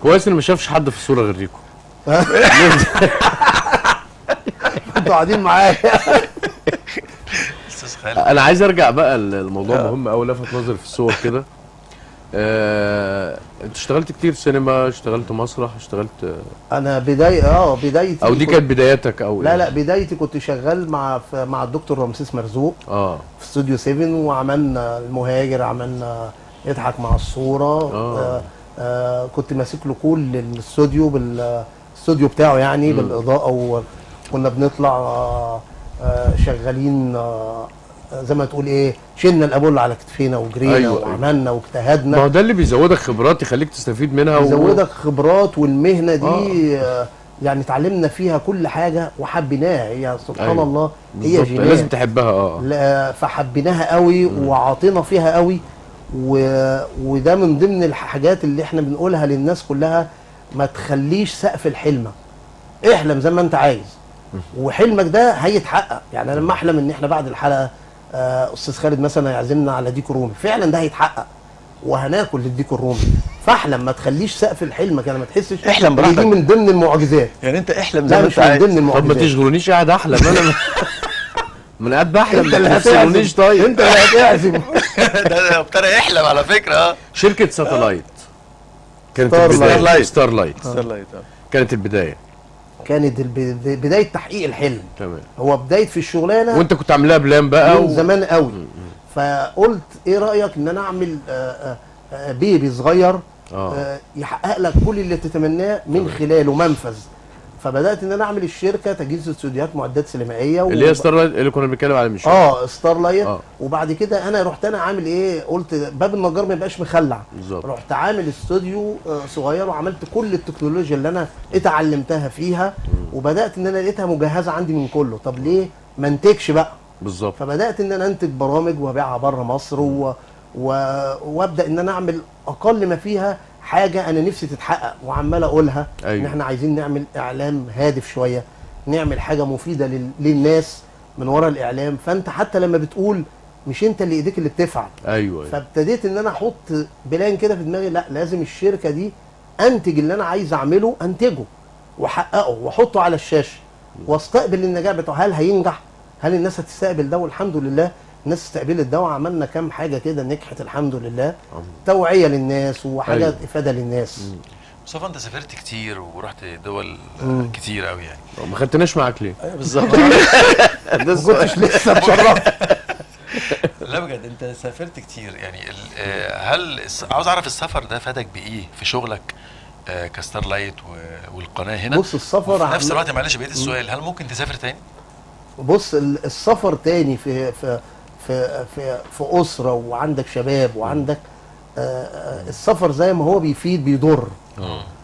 كويس ان ما شافش حد في الصورة غير ريكو. انتوا قاعدين معايا. انا عايز ارجع بقى الموضوع مهم قوي، لفت نظري في الصور كده. انت اشتغلت كتير سينما، اشتغلت مسرح، اشتغلت. انا بداية بدايتي او دي كانت بدايتك او لا؟ لا، بدايتي كنت شغال مع الدكتور رمسيس مرزوق في استوديو 7، وعملنا المهاجر، عملنا يضحك مع الصورة. كنت ماسك له كل الاستوديو بالاستوديو بتاعه يعني بالاضاءة، وكنا بنطلع شغالين زي ما تقول ايه، شلنا الابول على كتفينا وجرينا. أيوة، وعملنا واجتهدنا. ما هو ده اللي بيزودك خبرات يخليك تستفيد منها، بيزودك خبرات، والمهنه دي يعني اتعلمنا فيها كل حاجة وحبيناها. هي سبحان أيوة. الله، هي جينات لازم تحبها. لا، فحبيناها قوي وعاطينا فيها قوي، وده من ضمن الحاجات اللي احنا بنقولها للناس كلها، ما تخليش سقف الحلمة، احلم زي ما انت عايز وحلمك ده هيتحقق. يعني انا لما احلم ان احنا بعد الحلقة استاذ خالد مثلا هيعزمنا على ديك رومي، فعلا ده هيتحقق وهناكل للديك الرومي. فاحلم، ما تخليش سقف الحلم كده، ما تحسش، احلم براحتك. دي من ضمن المعجزات. يعني انت احلم زي ما انت عايز. من ضمن المعجزات. طب ما تشغلونيش قاعد احلم انا. ما انا قاعد بحلم، ما تشغلونيش. طيب انت اللي هتعزم. ده ابتدى يحلم على فكرة. شركة ساتلايت كانت البداية. ستار لايت. ستار لايت كانت البداية. كانت بداية تحقيق الحلم. تمام. هو بداية في الشغلانة، وانت كنت عاملها plan بقى من زمان قوي. فقلت ايه رايك ان انا اعمل baby صغير يحقق لك كل اللي تتمناه من خلاله منفذ. فبدات ان انا اعمل الشركة تجهيز استوديوهات معدات سينمائية، اللي هي ستار لايت اللي كنا بنتكلم عليها من شوية. ستار لايت. وبعد كده انا رحت انا عامل ايه، قلت باب النجار ما يبقاش مخلع. بالظبط. رحت عامل استوديو صغير، وعملت كل التكنولوجيا اللي انا اتعلمتها فيها، وبدات ان انا لقيتها مجهزة عندي من كله. طب ليه ما انتجش بقى؟ بالظبط. فبدات ان انا انتج برامج وابيعها بره مصر، وابدا ان انا اعمل اقل ما فيها حاجة انا نفسي تتحقق وعمال اقولها. أيوة. ان احنا عايزين نعمل اعلام هادف شوية، نعمل حاجة مفيدة للناس من ورا الاعلام. فانت حتى لما بتقول مش انت اللي ايديك اللي بتفعل. ايوه. فابتديت ان انا احط plan كده في دماغي، لا لازم الشركة دي انتج اللي انا عايز اعمله، انتجه واحققه واحطه على الشاشة واستقبل النجاح بتاعه. هل هينجح؟ هل الناس هتستقبل ده؟ والحمد لله الناس استقبلت ده، وعملنا كام حاجة كده نجحت الحمد لله، توعيه للناس وحاجات. أيوة. افاده للناس. مصطفى انت سافرت كتير ورحت دول كتير قوي يعني، ما خدتناش معاك ليه؟ ايوه بالظبط. ما كنتش لسه اتشرفت. لا بجد انت سافرت كتير يعني، هل عاوز اعرف السفر ده فادك بايه في شغلك كستار لايت والقناة هنا؟ بص السفر في نفس الوقت، معلش بقيت السؤال، هل ممكن تسافر تاني؟ بص السفر تاني في في في في, في اسره وعندك شباب وعندك السفر زي ما هو بيفيد بيضر.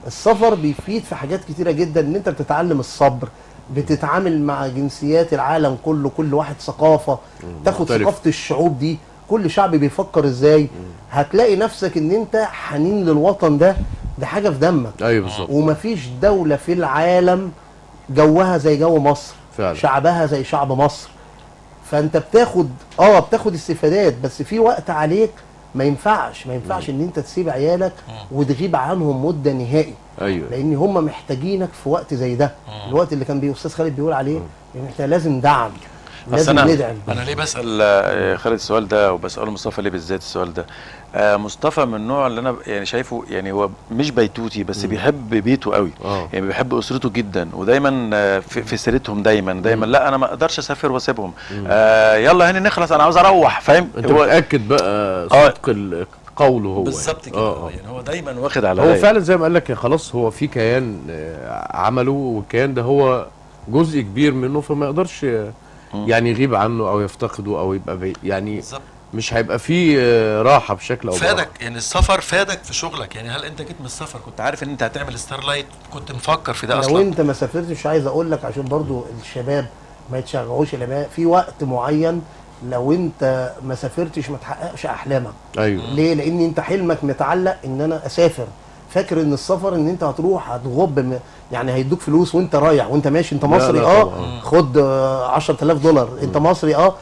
السفر بيفيد في حاجات كتيرة جدا، ان انت بتتعلم الصبر، بتتعامل مع جنسيات العالم كله، كل واحد ثقافة، تاخد ثقافة الشعوب دي، كل شعب بيفكر ازاي. هتلاقي نفسك ان انت حنين للوطن ده، ده حاجة في دمك. ايوه بالظبط. ومفيش دولة في العالم جوها زي جو مصر، فعلا. شعبها زي شعب مصر. فانت بتاخد بتاخد استفادات، بس في وقت عليك ما ينفعش ان انت تسيب عيالك وتغيب عنهم مده نهائي. ايوه، لان هم محتاجينك في وقت زي ده. الوقت اللي كان استاذ خالد بيقول عليه ان احنا لازم دعم، لازم ندعم. انا ليه بسال خالد السؤال ده وبساله مصطفى ليه بالذات السؤال ده؟ مصطفى من النوع اللي انا يعني شايفه، يعني هو مش بيتوتي بس بيحب بيته قوي، يعني بيحب اسرته جدا، ودايما في سيرتهم دايما لا انا ما اقدرش اسافر واسيبهم، يلا هاني نخلص انا عاوز اروح، فاهم؟ انت متاكد بقى صدق قوله هو بالظبط كده. يعني هو دايما واخد على هو فعلا زي ما قال لك، خلاص هو في كيان عمله، والكيان ده هو جزء كبير منه، فما يقدرش يعني يغيب عنه او يفتقده او يبقى يعني بالزبط. مش هيبقى فيه راحة بشكل او باخر. فادك يعني السفر، فادك في شغلك يعني؟ هل انت جيت من السفر كنت عارف ان انت هتعمل ستارلايت؟ كنت مفكر في ده اصلا؟ لو انت ما سافرتش، عايز اقول لك عشان برضو الشباب ما يتشجعوش، في وقت معين لو انت ما سافرتش ما تحققش احلامك. ايوه. ليه؟ لان انت حلمك متعلق ان انا اسافر، فاكر ان السفر ان انت هتروح هتغب، يعني هيدوك فلوس وانت رايح وانت ماشي، انت مصري لا خد $10,000، انت مصري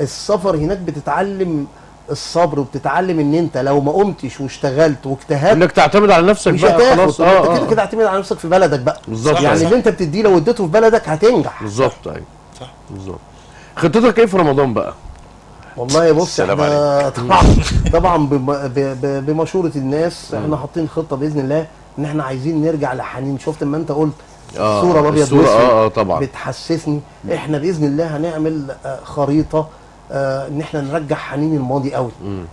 السفر هناك بتتعلم الصبر، وبتتعلم ان انت لو ما قمتش واشتغلت واجتهدت انك تعتمد على نفسك بقى خلاص. انت كده كده اعتمد على نفسك في بلدك بقى. بالظبط. يعني اللي انت بتديه لو اديته في بلدك هتنجح. بالظبط. ايوه صح بالظبط. خطتك ايه في رمضان بقى؟ والله بص، احنا طبعا بمشوره الناس احنا حاطين خطه باذن الله ان احنا عايزين نرجع لحنين. شفت اما انت قلت الصورة الابيض والاسود طبعا بتحسسني. احنا باذن الله هنعمل خريطة ان احنا نرجع حنين الماضي قوي.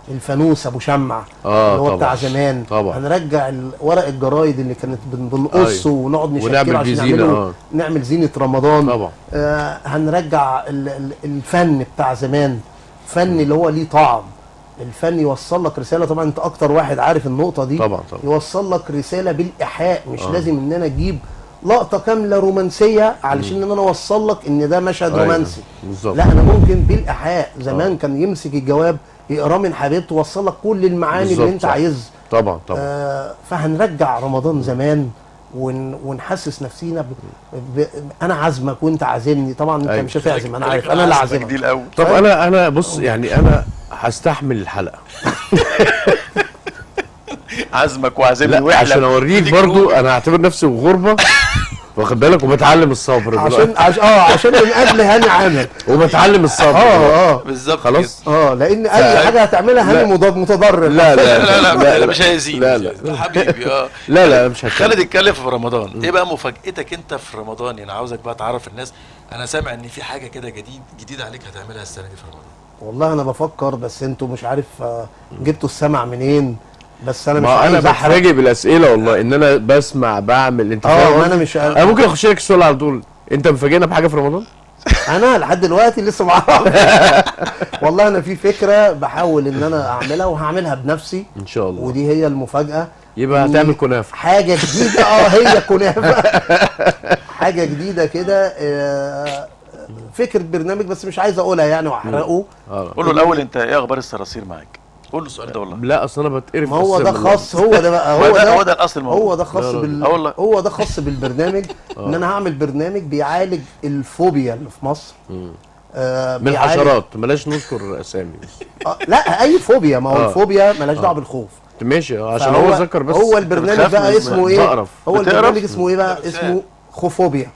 الفانوس ابو شمع اللي هو بتاع زمان، طبعا. هنرجع ورق الجرايد اللي كانت بنقصه ونقعد نشكله عشان نعمل زينة رمضان. طبعا. هنرجع الفن بتاع زمان، فن اللي هو ليه طعم، الفن يوصل لك رسالة. طبعا انت اكتر واحد عارف النقطة دي. طبعا طبعا. يوصل لك رسالة بالايحاء، مش لازم ان انا اجيب لقطة كاملة رومانسية علشان ان انا اوصل لك ان ده مشهد رومانسي. بالظبط. لا انا ممكن بالايحاء. زمان كان يمسك الجواب يقراه من حبيبته ووصل لك كل المعاني اللي انت عايزها. طبعا طبعا. فهنرجع رمضان زمان ونحسس نفسينا انا عازمك وانت عازمني. طبعا انت مش هتعزم، انا عارف، انا اللي عازمك. طب انا بص، يعني انا هستحمل الحلقة. عازمك وعازمني واحنا عشان اوريك برضو انا هعتبر نفسي غربه، واخد بالك، وبتعلم الصبر عشان عشان من قبل هاني عامر وبتعلم الصبر. بالظبط خلاص. لان اي حاجة هتعملها هاني متضرر. لا لا لا لا لا مش هيزيد. لا لا حبيبي. لا لا مش هتكلم. خالد اتكلم في رمضان، ايه بقى مفاجأتك انت في رمضان؟ يعني عاوزك بقى تعرف الناس، انا سامع ان في حاجة كده جديد عليك هتعملها السنة دي في رمضان. والله انا بفكر، بس انتوا مش عارف جبتوا السمع منين. بس انا مش عايز، انا بحرجي بالاسئلة والله، ان انا بسمع بعمل انت فاهم. انا مش، انا ممكن اخش لك السؤال على طول، انت مفاجئنا بحاجة في رمضان؟ انا لحد دلوقتي لسه ما اعرفش. والله انا في فكرة بحاول ان انا اعملها، وهعملها بنفسي ان شاء الله، ودي هي المفاجاة. يبقى هتعمل كنافه، حاجة جديدة. هي كنافه. حاجة جديدة كده، فكرة برنامج، بس مش عايز اقولها يعني واحرقه. قول له الاول، انت ايه اخبار الصراصير معاك؟ قول له السؤال ده والله. لا اصل انا بتقرف. ما هو ده خاص، هو ده بقى، هو ده الاصل الموضوع. هو ده خاص هو ده خاص بالبرنامج. ان انا هعمل برنامج بيعالج الفوبيا اللي في مصر. من الحشرات، بلاش نذكر اسامي بس. لا اي فوبيا، ما هو الفوبيا مالهاش دعوه بالخوف. ماشي، عشان هو ذكر بس. هو البرنامج بقى اسمه ايه؟ هو البرنامج اسمه ايه بقى؟ اسمه خوفوبيا.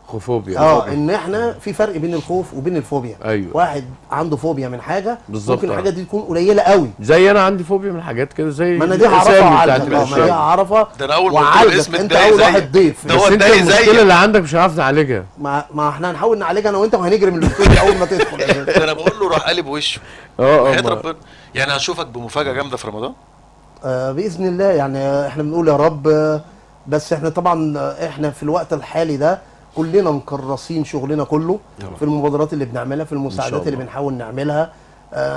خوفوبيا. ان احنا في فرق بين الخوف وبين الفوبيا. ايوه. واحد عنده فوبيا من حاجة، بالظبط، ممكن الحاجة دي تكون قليله قوي. زي انا عندي فوبيا من حاجات كده، زي ما انا دي هعرفها وعالجك. ما دي هعرفها ده انا اول ما قلت الاسم انت اول واحد ضيف. بس انت المشكلة اللي عندك مش هنعرف نعالجها. ما احنا هنحاول نعالجها انا وانت، وهنجري من الاستوديو اول ما تدخل. ده انا بقول له راح قالب وشه. حياة ربنا. يعني هشوفك بمفاجاه جامدة في رمضان؟ باذن الله. يعني احنا بنقول يا رب، بس احنا طبعا احنا في الوقت الحالي ده كلنا مكرسين شغلنا كله في المبادرات اللي بنعملها، في المساعدات اللي بنحاول نعملها.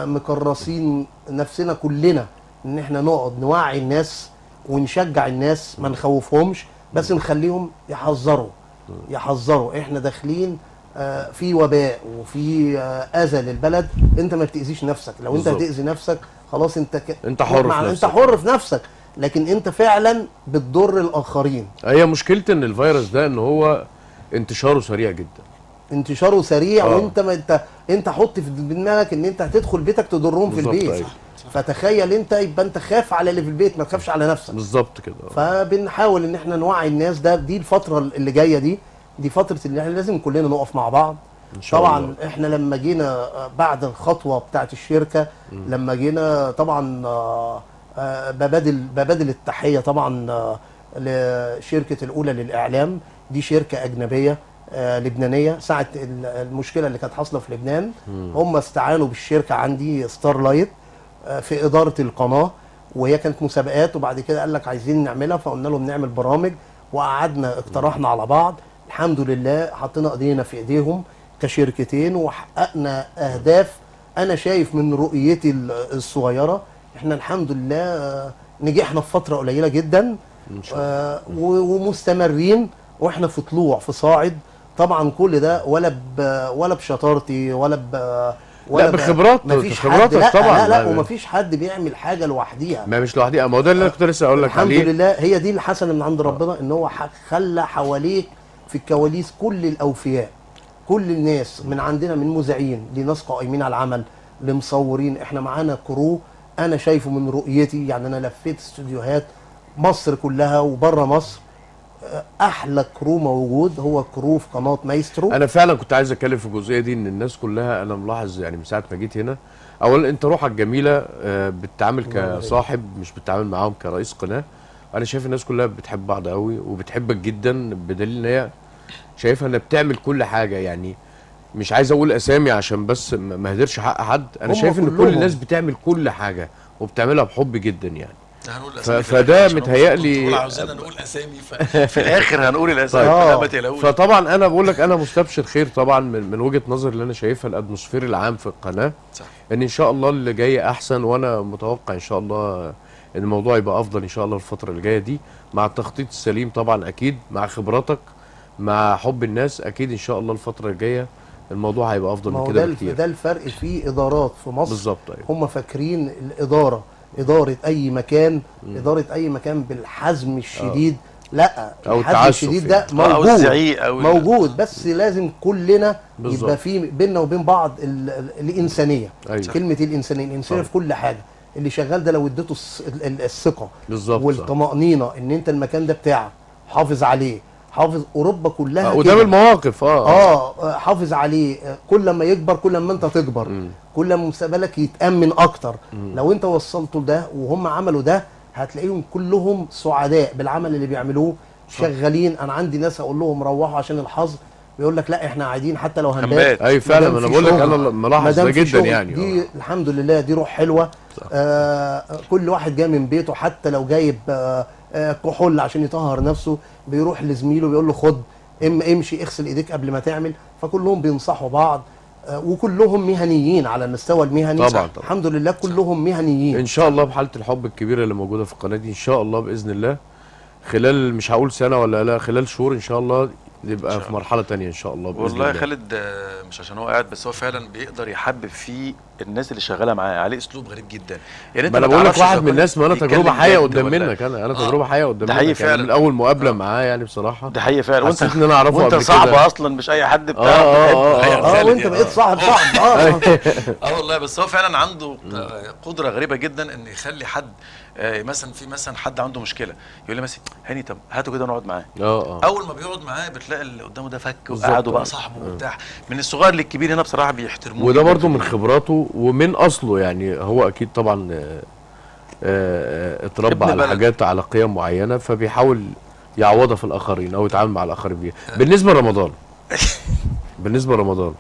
مكرسين نفسنا كلنا ان احنا نقعد نوعي الناس ونشجع الناس، ما نخوفهمش، بس نخليهم يحذروا. احنا داخلين في وباء وفي اذى للبلد، انت ما بتاذيش نفسك. لو انت هتاذي نفسك خلاص انت انت حر في نفسك، انت حر في نفسك، لكن انت فعلا بتضر الاخرين. هي مشكلة ان الفيروس ده ان هو انتشاره سريع جدا، انتشاره سريع. وانت ما انت حط في دماغك ان انت هتدخل بيتك تضرهم في البيت. أيوة. فتخيل انت، يبقى انت خاف على اللي في البيت، ما تخافش على نفسك. بالظبط كده. فبنحاول ان احنا نوعي الناس. ده دي الفترة اللي جاية، دي فترة اللي احنا لازم كلنا نقف مع بعض. إن شاء طبعا الله. احنا لما جينا بعد الخطوة بتاعت الشركة، لما جينا طبعا ببادل التحية طبعا لشركة الاولى للاعلام. دي شركة اجنبية لبنانية. ساعة المشكلة اللي كانت حاصله في لبنان، هم استعانوا بالشركة عندي ستار لايت في ادارة القناة، وهي كانت مسابقات، وبعد كده قال لك عايزين نعملها، فقلنا لهم نعمل برامج، وقعدنا اقترحنا على بعض. الحمد لله حطينا ايدينا في ايديهم كشركتين وحققنا اهداف. انا شايف من رؤيتي الصغيرة احنا الحمد لله نجحنا في فترة قليله جدا، ومستمرين، واحنا في طلوع في صاعد. طبعا كل ده ولا بشطارتي ولا لا بخبرات، مفيش حد، لا طبعا لا ومفيش حد بيعمل حاجة لوحديها. ما مش لوحديها، ما هو ده اللي انا كنت لسه اقول لك عليه. الحمد لله هي دي الحسنة من عند ربنا، ان هو خلى حواليك في الكواليس كل الاوفياء، كل الناس من عندنا، من مذيعين لناس قائمين على العمل، لمصورين. احنا معانا crew انا شايفه من رؤيتي، يعني انا لفيت استوديوهات مصر كلها وبره مصر، احلى crew موجود هو crew في قناة مايسترو. انا فعلا كنت عايز اتكلم في الجزئية دي، ان الناس كلها انا ملاحظ يعني من ساعة ما جيت هنا، اولا انت روحك جميلة، بتتعامل كصاحب مش بتتعامل معاهم كرئيس قناة. انا شايف الناس كلها بتحب بعض قوي وبتحبك جدا، بدليل ان هي شايفها انها بتعمل كل حاجة. يعني مش عايز اقول اسامي عشان بس ما اهدرش حق حد، انا شايف ان كل الناس بتعمل كل حاجة وبتعملها بحب جدا يعني. فده متهيألي عاوزين نقول اسامي، في الاخر هنقول الاسامي. طيب. ما تقلقوش. فطبعا انا بقول لك انا مستبشر خير طبعا من وجهه نظري اللي انا شايفها ال atmosphere العام في القناة، صح. ان شاء الله اللي جاي احسن، وانا متوقع ان شاء الله ان الموضوع يبقى افضل ان شاء الله الفترة اللي جاية دي، مع التخطيط السليم طبعا اكيد، مع خبراتك، مع حب الناس، اكيد ان شاء الله الفترة الجاية الموضوع هيبقى افضل من كده بكتير. ده الفرق في ادارات في مصر. بالظبط. أيوة. هم فاكرين الادارة، ادارة اي مكان، ادارة اي مكان بالحزم الشديد. لا، الحزم الشديد ده موجود، أو موجود، بس لازم كلنا يبقى في بيننا وبين بعض الانسانية. أيوة. كلمة الانسانية، الانسانية في كل حاجة. اللي شغال ده لو اديته الثقة والطمانينة ان انت المكان ده بتاعك، حافظ عليه، حافظ اوروبا كلها قدام المواقف. حافظ عليه. كل ما يكبر كل ما انت تكبر، كل ما مستقبلك يتامن اكتر. لو انت وصلته لده وهم عملوا ده، هتلاقيهم كلهم سعداء بالعمل اللي بيعملوه، شغالين. انا عندي ناس اقول لهم روحوا عشان الحظر، بيقول لك لا احنا قاعدين حتى لو هنبات. اي فعلا، انا بقول لك انا ملاحظ ده جدا يعني. دي الحمد لله دي روح حلوة. كل واحد جاي من بيته، حتى لو جايب كحول عشان يطهر نفسه، بيروح لزميله بيقول له خد امشي اغسل ايديك قبل ما تعمل. فكلهم بينصحوا بعض، وكلهم مهنيين على المستوى المهني. طبعا. الحمد لله كلهم مهنيين. ان شاء الله بحاله الحب الكبيرة اللي موجودة في القناة دي، ان شاء الله باذن الله خلال، مش هقول سنة ولا لا، خلال شهور ان شاء الله يبقى في مرحلة ثانية ان شاء الله باذن والله الله. خالد مش عشان هو قاعد، بس هو فعلا بيقدر يحبب فيه الناس اللي شغالة معاه، عليه اسلوب غريب جدا. يعني انت ما انا بقول لك واحد من الناس، ما انا تجربه حيه قدام منك، انا تجربه حيه قدام منك يعني فعلا. من اول مقابله معاه يعني بصراحة ده حقيقي فعلا. وانت ان انا اعرفه وانت صعب اصلا، مش اي حد بتاع. وانت بقيت صاحب صاحب. والله بس هو فعلا عنده قدره غريبة جدا ان يخلي حد مثلا، في مثلا حد عنده مشكلة يقول لي مثلا هاني طب هاته كده نقعد معاه. اول ما بيقعد معاه بتلاقي اللي قدامه ده فك وقعد وبقى صاحبه وبتاع، من الصغير للكبير هنا بصراحة بيحترموه. وده برده من خبراته ومن اصله يعني. هو اكيد طبعا اتربى على حاجات، على قيم معينة، فبيحاول يعوضها في الاخرين او يتعامل مع الاخرين بيها. بالنسبة لرمضان، بالنسبة لرمضان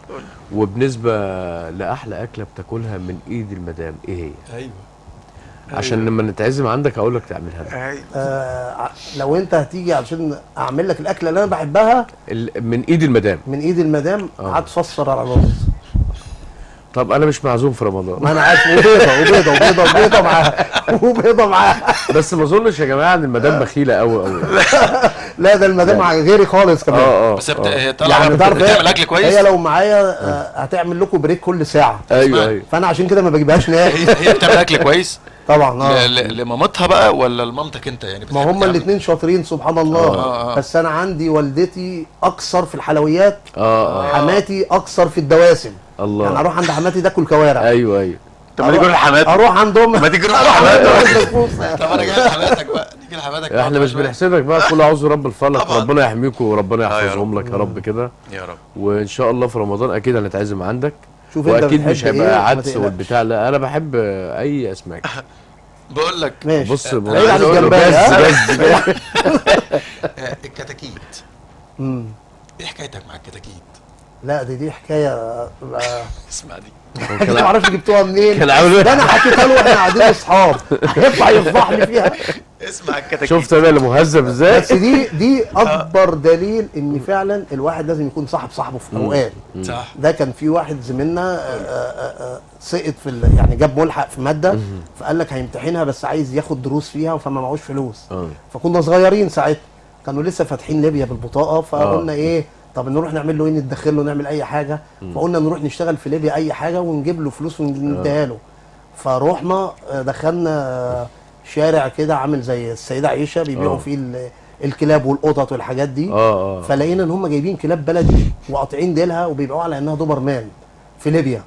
وبالنسبة لاحلى اكله بتاكلها من ايد المدام، ايه هي؟ ايوه، عشان لما نتعزم عندك اقول لك تعملها لنا. لو انت هتيجي عشان اعمل لك الاكلة اللي انا بحبها من ايد المدام، من ايد المدام هتفسر على الرز. طب انا مش معزوم في رمضان. ما انا عارف. وبيضه وبيضه وبيضه وبيضه معاها وبيضه معاها. بس ما اظنش يا جماعة ان المدام بخيله قوي قوي. لا ده المدام غيري خالص كمان. بس هي طالعه يعني بتعمل اكل كويس. هي لو معايا هتعمل لكم break كل ساعة. ايوه. فانا عشان كده ما بجيبهاش نهائي. هي بتعمل اكل كويس طبعا. لمامتها بقى ولا لمامتك انت يعني؟ ما هما الاثنين شاطرين سبحان الله. بس انا عندي والدتي اكثر في الحلويات، حماتي اكثر في الدواسم. الله. يعني اروح عند حماتي تاكل كوارع. ايوه. طب ما تيجي نروح لحماتك. اروح عندهم. ما تيجي نروح لحماتك. طب انا جاي لحماتك بقى، نيجي لحماتك. احنا مش بنحسدك بقى، كل اعوذ برب الفلق، ربنا يحميكم وربنا يحفظهم لك يا رب كده يا رب. وان شاء الله في رمضان اكيد هنتعزم عندك. شوف انت واكيد مش هيبقى عدس والبتاع. لا انا بحب اي اسماك. بقول لك ماشي. بص بعيد عن الجمبري. الكتاكيت، ايه حكايتك مع الكتاكيت؟ لا دي حكاية. اسمع دي ما اعرفش جبتوها منين. ده انا حكيتها له واحنا قاعدين اصحاب، هيطلع يفضحني فيها. اسمع الكتاكيت. شفت انا اللي مهذب ازاي؟ بس دي اكبر دليل ان فعلا الواحد لازم يكون صاحب صاحبه في اوقات. صح. ده كان في واحد زميلنا سقط في يعني جاب ملحق في مادة، فقال لك هيمتحنها بس عايز ياخد دروس فيها، فما معهوش فلوس. فكنا صغيرين ساعتها، كانوا لسه فاتحين ليبيا بالبطاقه، فقلنا ايه طب نروح نعمل له ايه، ندخل له نعمل اي حاجة. فقلنا نروح نشتغل في ليبيا اي حاجة ونجيب له فلوس ونديها له. فروحنا دخلنا شارع كده عامل زي السيدة عيشه، بيبيعوا فيه الكلاب والقطط والحاجات دي. فلقينا ان هم جايبين كلاب بلدي وقاطعين ديلها وبيبيعوها على انها دوبرمان في ليبيا،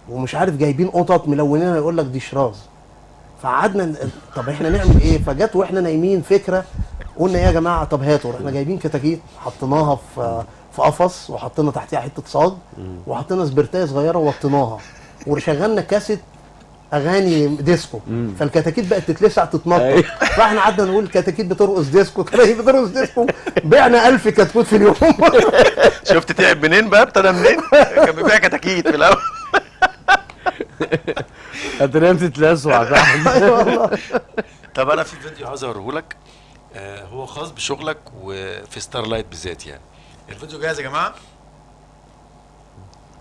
ومش عارف جايبين قطط ملونينها يقول لك دي شراز. فقعدنا طب احنا نعمل ايه؟ فجت واحنا نايمين فكرة، قلنا يا جماعة طب هاتوا. رحنا جايبين كتاكيت حطيناها في قفص، وحطينا تحتيها حتة صاج، وحطينا سبرتايه صغيرة ووطيناها، وشغلنا كاسيت اغاني ديسكو. فالكتاكيت بقت تتلسع تتنطط. فاحنا قعدنا نقول كتاكيت بترقص ديسكو، كتاكيت بترقص ديسكو. بعنا 1000 كتكوت في اليوم. شفت تعب منين بقى؟ ابتدى منين؟ كان بيبيع كتاكيت في الاول. هتنام تتلسع تحت. ايوه والله. طب انا في فيديو عاوز اوريهولك، هو خاص بشغلك وفي ستار لايت بالذات يعني. الفيديو جاهز يا جماعة؟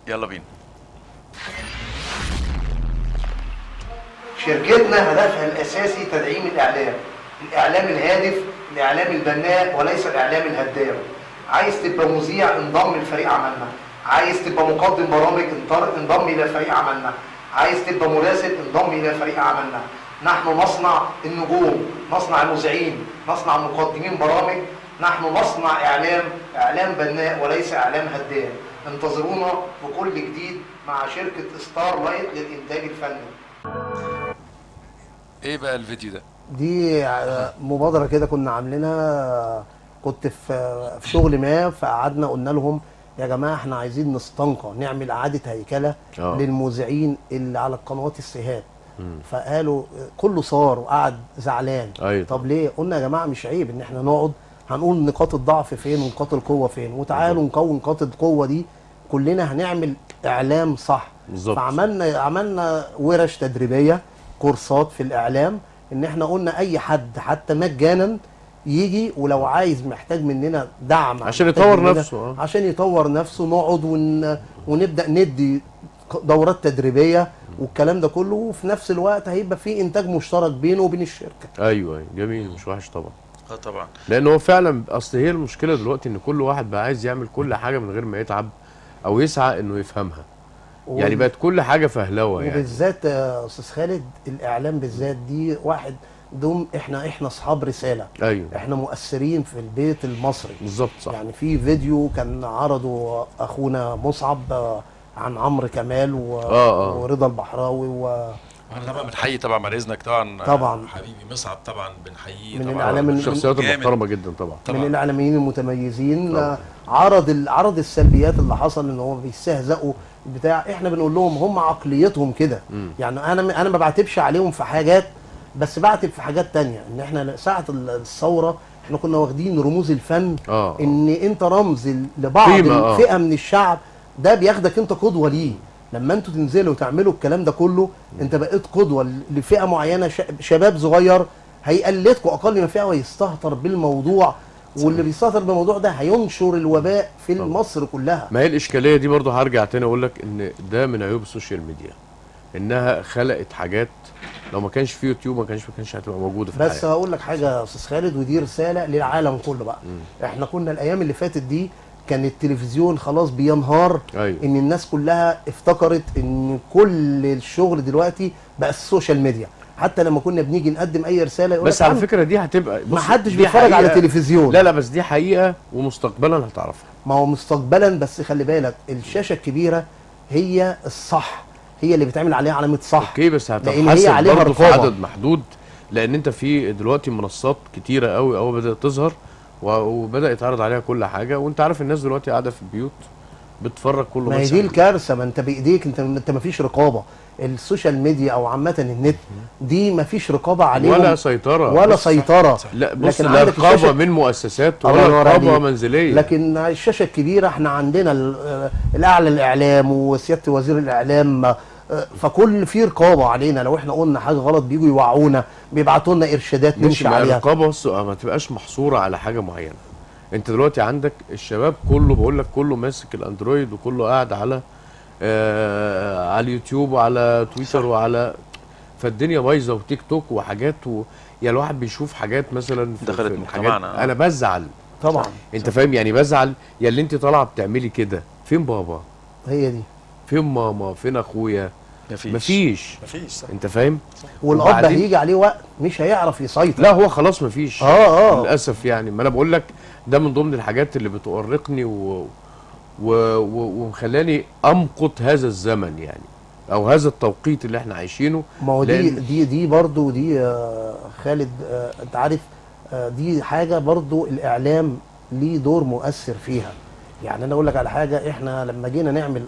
يلا بينا. شركتنا هدفها الاساسي تدعيم الاعلام، الاعلام الهادف، الاعلام البناء وليس الاعلام الهدام. عايز تبقى مذيع انضم لفريق عملنا، عايز تبقى مقدم برامج انضم الى فريق عملنا، عايز تبقى مراسل انضم الى فريق عملنا. نحن نصنع النجوم، نصنع المذيعين، نصنع مقدمين برامج، نحن نصنع اعلام، اعلام بناء وليس اعلام هدام. انتظرونا بكل جديد مع شركة ستار لايت للانتاج الفني. ايه بقى الفيديو ده؟ دي مبادرة كده كنا عاملينها، كنت في شغل ما، فقعدنا قلنا لهم يا جماعة احنا عايزين نستنقى، نعمل اعاده هيكله للمذيعين اللي على القنوات السهاب. فقالوا كله صار وقعد زعلان. أيوة. طب ليه؟ قلنا يا جماعة مش عيب ان احنا نقعد هنقول نقاط الضعف فين ونقاط القوة فين، وتعالوا نقوي نقاط القوة دي، كلنا هنعمل اعلام صح. بالظبط. فعملنا ورش تدريبية، كورسات في الاعلام، ان احنا قلنا اي حد حتى مجانا يجي، ولو عايز محتاج مننا دعم عشان يطور نفسه، عشان يطور نفسه، نقعد ونبدا ندي دورات تدريبية والكلام ده كله، وفي نفس الوقت هيبقى في انتاج مشترك بينه وبين الشركة. ايوه جميل، مش وحش طبعا. طبعا، لان هو فعلا اصل هي المشكلة دلوقتي ان كل واحد بقى عايز يعمل كل حاجة من غير ما يتعب او يسعى انه يفهمها. يعني بقت كل حاجة فهلوه يعني. وبالذات يا استاذ خالد الاعلام بالذات دي واحد دوم، احنا اصحاب رسالة. ايوه، احنا مؤثرين في البيت المصري. بالظبط صح. يعني في فيديو كان عرضه اخونا مصعب عن عمرو كمال ورضا البحراوي احنا طبعا بنحيي طبعا بعد اذنك طبعا طبعا حبيبي مصعب، طبعا بنحييه من طبعا، الاعلام الشخصيات المحترمة جدا طبعا، من الاعلاميين المتميزين. طبعا. عرض السلبيات اللي حصل ان هو بيستهزئوا بتاع، احنا بنقول لهم هم عقليتهم كده. يعني انا ما بعتبش عليهم في حاجات، بس بعتب في حاجات تانية، ان احنا ساعة الثورة احنا كنا واخدين رموز الفن، ان انت رمز لبعض فئة من الشعب، ده بياخدك انت قدوة ليه. لما انتوا تنزلوا وتعملوا الكلام ده كله، انت بقيت قدوة لفئة معينة، شباب صغير هيقلدكوا اقل ما فئة ويستهتر بالموضوع، واللي بيستهتر بالموضوع ده هينشر الوباء في مصر كلها. ما هي الاشكالية دي برضه هرجع تاني اقول لك ان ده من عيوب ال social media، انها خلقت حاجات لو ما كانش في يوتيوب ما كانش هتبقى موجودة في الحياة. بس هقول لك حاجة يا استاذ خالد، ودي رسالة للعالم كله بقى. احنا كنا الايام اللي فاتت دي كان التلفزيون خلاص بينهار. أيوة. ان الناس كلها افتكرت ان كل الشغل دلوقتي بقى ال social media، حتى لما كنا بنيجي نقدم اي رسالة يقول بس على فكرة دي هتبقى، ما حدش بيتفرج على تلفزيون. لا لا بس دي حقيقة ومستقبلا هتعرفها. ما هو مستقبلا، بس خلي بالك الشاشة الكبيرة هي الصح، هي اللي بتعمل عليها علامة صح. okay بس هتتحسب برضه في عدد محدود، لان انت في دلوقتي منصات كتيرة قوي قوي بدات تظهر وبدا يتعرض عليها كل حاجة، وانت عارف الناس دلوقتي قاعدة في البيوت بتتفرج كله. ما هي دي الكارثة، ما انت بايديك، انت ما فيش رقابه. ال social media او عامة النت دي ما فيش رقابه عليهم ولا سيطرة، ولا سيطرة. لا بص، لا رقابه من مؤسسات ولا رقابه منزلية. لكن الشاشة الكبيرة احنا عندنا الاعلى الاعلام وسياده وزير الاعلام، فكل في رقابه علينا. لو احنا قلنا حاجة غلط بيجوا يوعونا، بيبعتوا لنا ارشادات نمشي عليها. الرقابة بس ما تبقاش محصورة على حاجة معينة. انت دلوقتي عندك الشباب كله، بقول لك كله ماسك الاندرويد وكله قاعد على على اليوتيوب وعلى تويتر وعلى، فالدنيا بايظة، وتيك توك وحاجات يعني الواحد بيشوف حاجات مثلا دخلت مجتمعنا. انا بزعل طبعا، انت فاهم يعني، بزعل يا اللي انت طالعه بتعملي كده. فين بابا؟ هي دي. فين ماما؟ فين اخويا؟ مفيش. صح. انت فاهم؟ والاب هيجي عليه وقت مش هيعرف يسيطر. لا هو خلاص مفيش. للاسف يعني. ما انا بقول لك ده من ضمن الحاجات اللي بتؤرقني ومخلاني امقت هذا الزمن يعني، او هذا التوقيت اللي احنا عايشينه. ما هو دي برضه دي خالد، انت عارف دي حاجة برضه الاعلام ليه دور مؤثر فيها. يعني انا اقول لك على حاجة، احنا لما جينا نعمل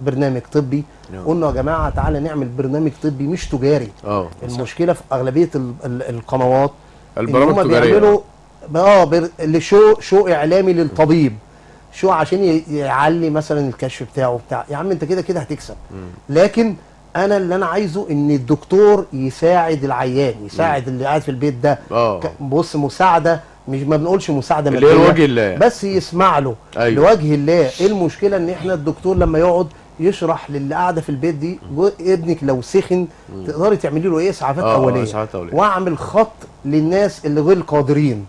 برنامج طبي قلنا يا جماعة تعالى نعمل برنامج طبي مش تجاري. المشكلة في اغلبية القنوات البرامج التجارية بيعملوا show اعلامي للطبيب، show عشان يعلي مثلا الكشف بتاعه بتاع. يا عم انت كده كده هتكسب، لكن انا اللي انا عايزه ان الدكتور يساعد العيان، يساعد اللي قاعد في البيت ده. بص، مساعدة، مش ما بنقولش مساعدة مادية لوجه الله، بس يسمع له. أيوة. لوجه الله. ايه المشكلة ان احنا الدكتور لما يقعد يشرح للي قاعدة في البيت دي، ابنك لو سخن تقدري تعملي له ايه، اسعافات اوليه، واعمل خط للناس اللي غير قادرين.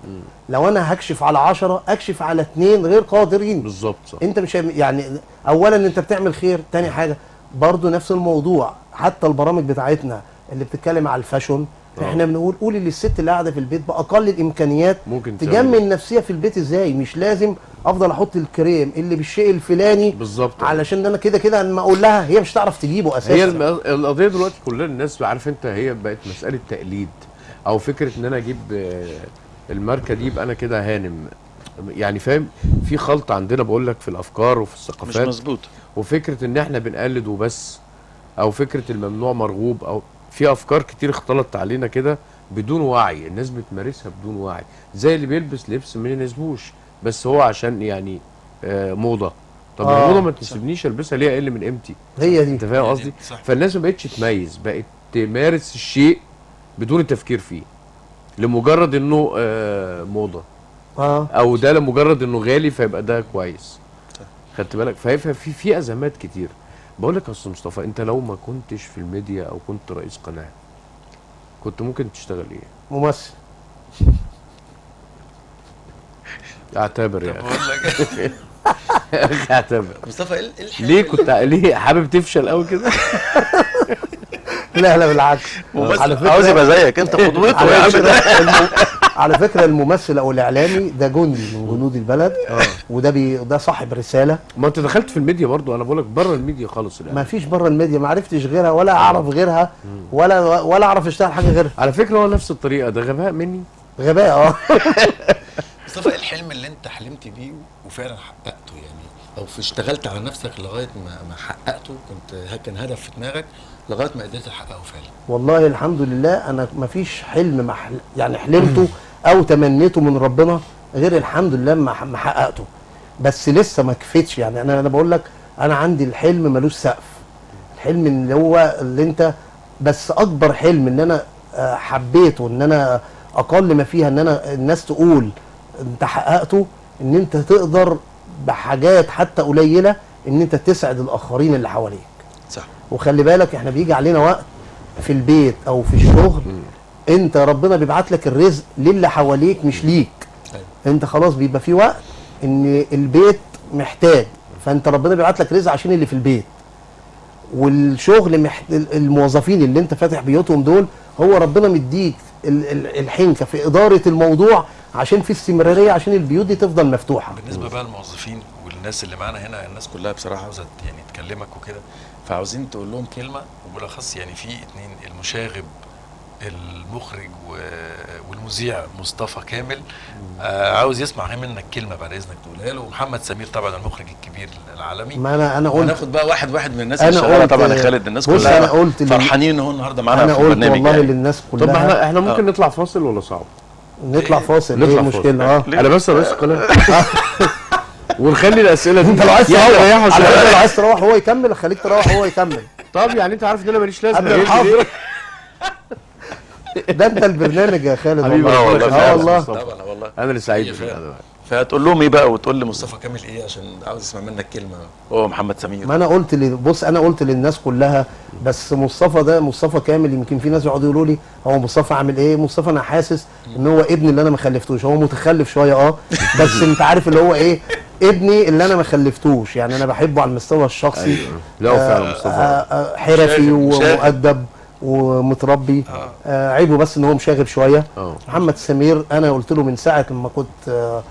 لو انا هكشف على 10 اكشف على 2 غير قادرين. بالظبط. انت مش يعني، اولا انت بتعمل خير، تاني حاجة برضو نفس الموضوع. حتى البرامج بتاعتنا اللي بتتكلم على ال fashion، احنا بنقول قولي للست اللي قاعدة في البيت باقل الامكانيات ممكن تجمل نفسها في البيت ازاي. مش لازم افضل احط الكريم اللي بالشيء الفلاني بالظبط، علشان انا كده كده اما اقول لها هي مش هتعرف تجيبه اساسا. هي القضية دلوقتي كلها الناس عارف انت، هي بقت مسالة تقليد، او فكرة ان انا اجيب الماركة دي يبقى انا كده هانم يعني، فاهم؟ في خلط عندنا بقول لك في الافكار وفي الثقافات مش مظبوط، وفكره ان احنا بنقلد وبس، او فكرة الممنوع مرغوب، او في افكار كتير اختلطت علينا كده بدون وعي. الناس بتمارسها بدون وعي، زي اللي بيلبس لبس ما يناسبوش بس هو عشان يعني موضة. طب الموضة ما تسيبنيش البسها ليه اقل من قيمتي؟ هي دي. انت فاهم قصدي؟ فالناس ما بقتش تميز، بقت تمارس الشيء بدون التفكير فيه، لمجرد انه موضة، او ده لمجرد انه غالي فيبقى ده كويس. خدت بالك؟ فهي في ازمات كتير. بقول لك يا استاذ مصطفى، انت لو ما كنتش في الميديا او كنت رئيس قناة كنت ممكن تشتغل ايه؟ ممثل. اعتبر يا اخي. اعتبر مصطفى، ايه ليه كنت ليه حابب تفشل قوي كده؟ لا لا بالعكس، على فكرة عاوز يبقى زيك انت، قدوته. على فكرة الممثل او الاعلامي ده جندي من جنود البلد، وده ده صاحب رسالة. ما انت دخلت في الميديا برضو، انا بقول لك بره الميديا خالص. ما فيش بره الميديا، ما عرفتش غيرها ولا اعرف غيرها ولا اعرف اشتغل حاجة غيرها. على فكرة هو نفس الطريقة، ده غباء مني، غباء. مصطفى، ايه الحلم اللي انت حلمت بيه وفعلا حققته يعني، او اشتغلت على نفسك لغاية ما حققته؟ كان هدف في دماغك لغاية ما قدرت تحققه فعلا؟ والله الحمد لله، انا ما فيش حلم يعني حلمته او تمنيته من ربنا غير الحمد لله ما حققته، بس لسه ما كفتش يعني. انا بقول لك انا عندي الحلم ملوش سقف، الحلم اللي هو اللي انت، بس اكبر حلم ان انا حبيته، ان انا اقل ما فيها ان انا الناس تقول انت حققته، ان انت تقدر بحاجات حتى قليله ان انت تسعد الاخرين اللي حواليك. صح. وخلي بالك احنا بيجي علينا وقت في البيت او في الشغل، انت ربنا بيبعت لك الرزق للي حواليك مش ليك. انت خلاص بيبقى في وقت ان البيت محتاج، فانت ربنا بيبعت لك رزق عشان اللي في البيت. والشغل الموظفين اللي انت فاتح بيوتهم دول، هو ربنا مديك الحنكه في ادارة الموضوع عشان في استمرارية، عشان البيوت دي تفضل مفتوحة. بالنسبة بقى للموظفين والناس اللي معانا هنا، الناس كلها بصراحة عاوزه يعني تكلمك وكده، فعاوزين تقول لهم كلمة، وبالاخص يعني في اتنين، المشاغب المخرج والمذيع مصطفى كامل، عاوز يسمع منك كلمة بعد اذنك تقولها له، ومحمد سمير طبعا المخرج الكبير العالمي. ما انا قلت هناخد بقى واحد واحد من الناس اللي شغالة طبعا يا خالد، الناس كلها انا قلت فرحانين ان هو النهارده معانا في البرنامج. انا قلت والله يعني للناس كلها. طب احنا ممكن نطلع فاصل ولا صعب؟ نطلع فاصل، ايه المشكلة؟ انا بس قناة ونخلي الاسئلة دي. انت لو عايز تروح، لو عايز تروح هو يكمل، خليك تروح هو يكمل. طب يعني انت عارف ان انا ماليش لازمه ده انت البرنامج يا خالد. حبيبي والله والله طبعا والله انا اللي سعيد. فهتقول لهم ايه بقى، وتقول لمصطفى كامل ايه عشان عاوز اسمع منك كلمة هو محمد سمير؟ ما انا قلت بص، انا قلت للناس كلها، بس مصطفى ده مصطفى كامل يمكن في ناس يقعدوا يقولوا لي هو مصطفى عامل ايه. مصطفى انا حاسس ان هو ابني اللي انا ما خلفتوش، هو متخلف شوية بس انت عارف اللي هو ايه، ابني اللي انا ما خلفتوش يعني، انا بحبه على المستوى الشخصي. أيوة. لا فعلا مصطفى حرفي ومؤدب ومتربي. عيبه بس ان هو مشاغب شوية. محمد سمير انا قلت له من ساعة لما كنت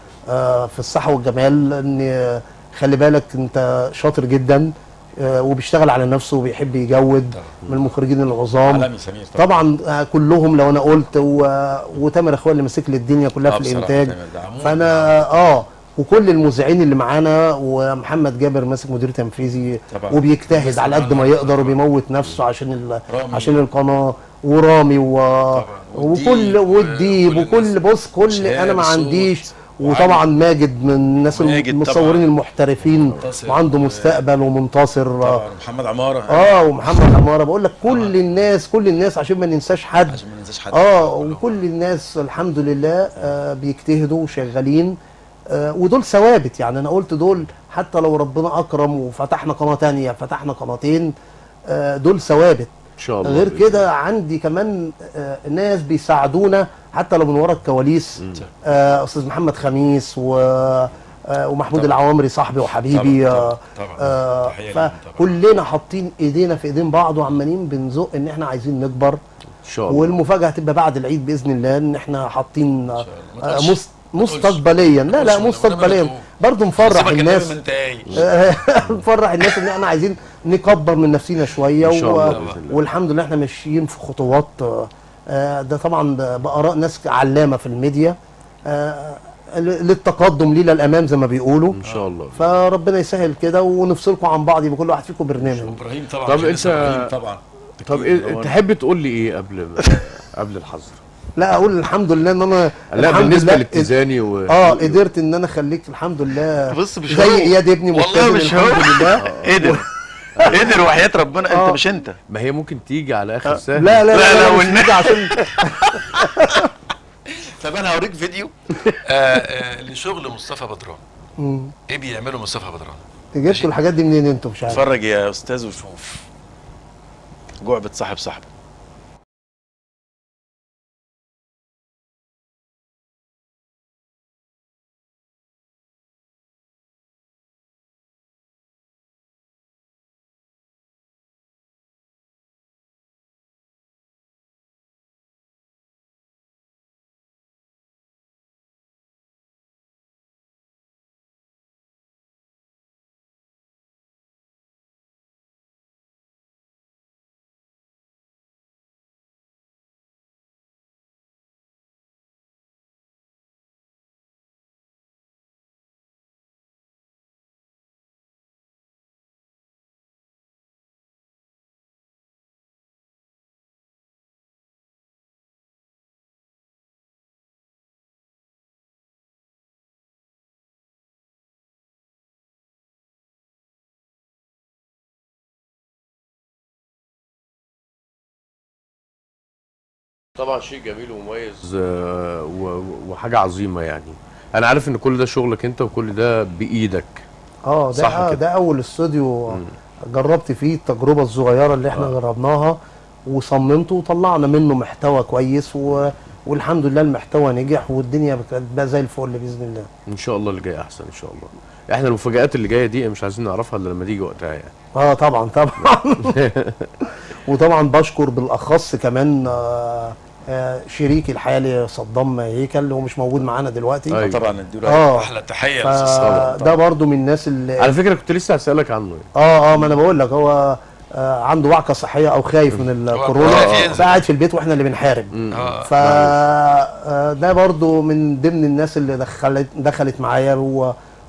في الصحة والجمال ان خلي بالك انت شاطر جدا، وبيشتغل على نفسه وبيحب يجود، من المخرجين العظام عالمي سمير طبعا. طبعا كلهم لو انا قلت، وتامر اخويا اللي ماسك لي الدنيا كلها في الانتاج، فانا وكل المذيعين اللي معانا، ومحمد جابر ماسك مدير تنفيذي وبيجتهد على قد ما يقدر وبيموت نفسه عشان عشان القناة، ورامي وكل والديب وكل بص كل انا ما عنديش. وطبعا ماجد من الناس المصورين المحترفين وعنده مستقبل ومنتصر. طبعا محمد عمارة. ومحمد عمارة، بقول لك كل الناس، كل الناس عشان ما ننساش حد، عشان ما ننساش حد. وكل الناس الحمد لله بيجتهدوا وشغالين، ودول ثوابت يعني. انا قلت دول حتى لو ربنا اكرم وفتحنا قناة ثانية، فتحنا قناتين، دول ثوابت ان شاء الله. غير كده عندي كمان ناس بيساعدونا حتى لو من ورا الكواليس، استاذ محمد خميس ومحمود العوامري صاحبي وحبيبي. طبعا. فكلنا حاطين ايدينا في ايدين بعض وعمالين بنزق ان احنا عايزين نكبر ان شاء الله. والمفاجاه هتبقى بعد العيد باذن الله، ان احنا حاطين مستقبليا، لا لا مستقبليا برضه نفرح الناس، نفرح الناس ان احنا عايزين نكبر من نفسينا شوية، والحمد لله احنا ماشيين في خطوات. ده طبعا باراء ناس علامة في الميديا، للتقدم ليلى الامام زي ما بيقولوا ان شاء الله. فربنا يسهل كده ونفصلكم عن بعض، يبقى كل واحد فيكم برنامج. ابراهيم طبعا. طب انت طبعا، طب إيه تحب تقول لي ايه قبل الحظر؟ لا اقول الحمد لله ان انا، لا بالنسبة للاتزاني قدرت ان انا اخليك الحمد لله. بص مش زي اياد ابني والله مش هو الحمد لله. قدر وحياة ربنا. انت مش انت، ما هي ممكن تيجي على اخر سهل. لا لا لا, لا, لا مش عشان طب انا هوريك فيديو لشغل مصطفى بدران. ايه بيعمله مصطفى بدران؟ جبتوا الحاجات دي منين انتوا؟ مش عارف. اتفرج يا استاذ وشوف جعبة صاحب صاحبه. طبعا شيء جميل ومميز وحاجه عظيمة يعني. انا عارف ان كل ده شغلك انت وكل ده بايدك. ده صح كده. ده اول استوديو جربت فيه التجربة الصغيرة اللي احنا جربناها. وصممته وطلعنا منه محتوى كويس، والحمد لله المحتوى نجح والدنيا بقى زي الفل باذن الله. ان شاء الله اللي جاي احسن ان شاء الله. احنا المفاجآت اللي جاية دي مش عايزين نعرفها الا لما تيجي وقتها يعني. طبعا طبعا. وطبعا بشكر بالاخص كمان شريكي الحالي صدام هيكل، اللي هو مش موجود معانا دلوقتي. أيوة. طبعا نديله احلى تحية. ده برضو من الناس اللي على فكرة كنت لسه هسالك عنه يعني. ما انا بقول لك هو عنده وعكه صحية او خايف من الكورونا، فقاعد في البيت واحنا اللي بنحارب. فده برضو من ضمن الناس اللي دخلت معايا،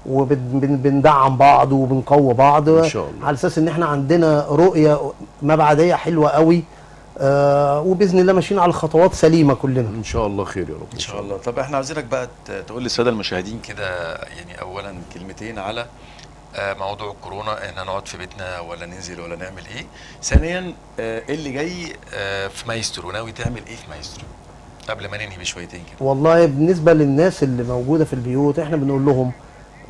وبندعم بعض وبنقوي بعض إن شاء الله، على اساس ان احنا عندنا رؤية مبعديه حلوة قوي، وباذن الله ماشيين على خطوات سليمة كلنا ان شاء الله. خير يا رب ان شاء الله. طب احنا عايزينك بقى تقول للسادة المشاهدين كده يعني اولا كلمتين على موضوع الكورونا، احنا نقعد في بيتنا ولا ننزل ولا نعمل ايه؟ ثانيا ايه اللي جاي في مايسترو، ناوي تعمل ايه في مايسترو قبل ما ننهي بشويتين كده؟ والله بالنسبة للناس اللي موجودة في البيوت احنا بنقول لهم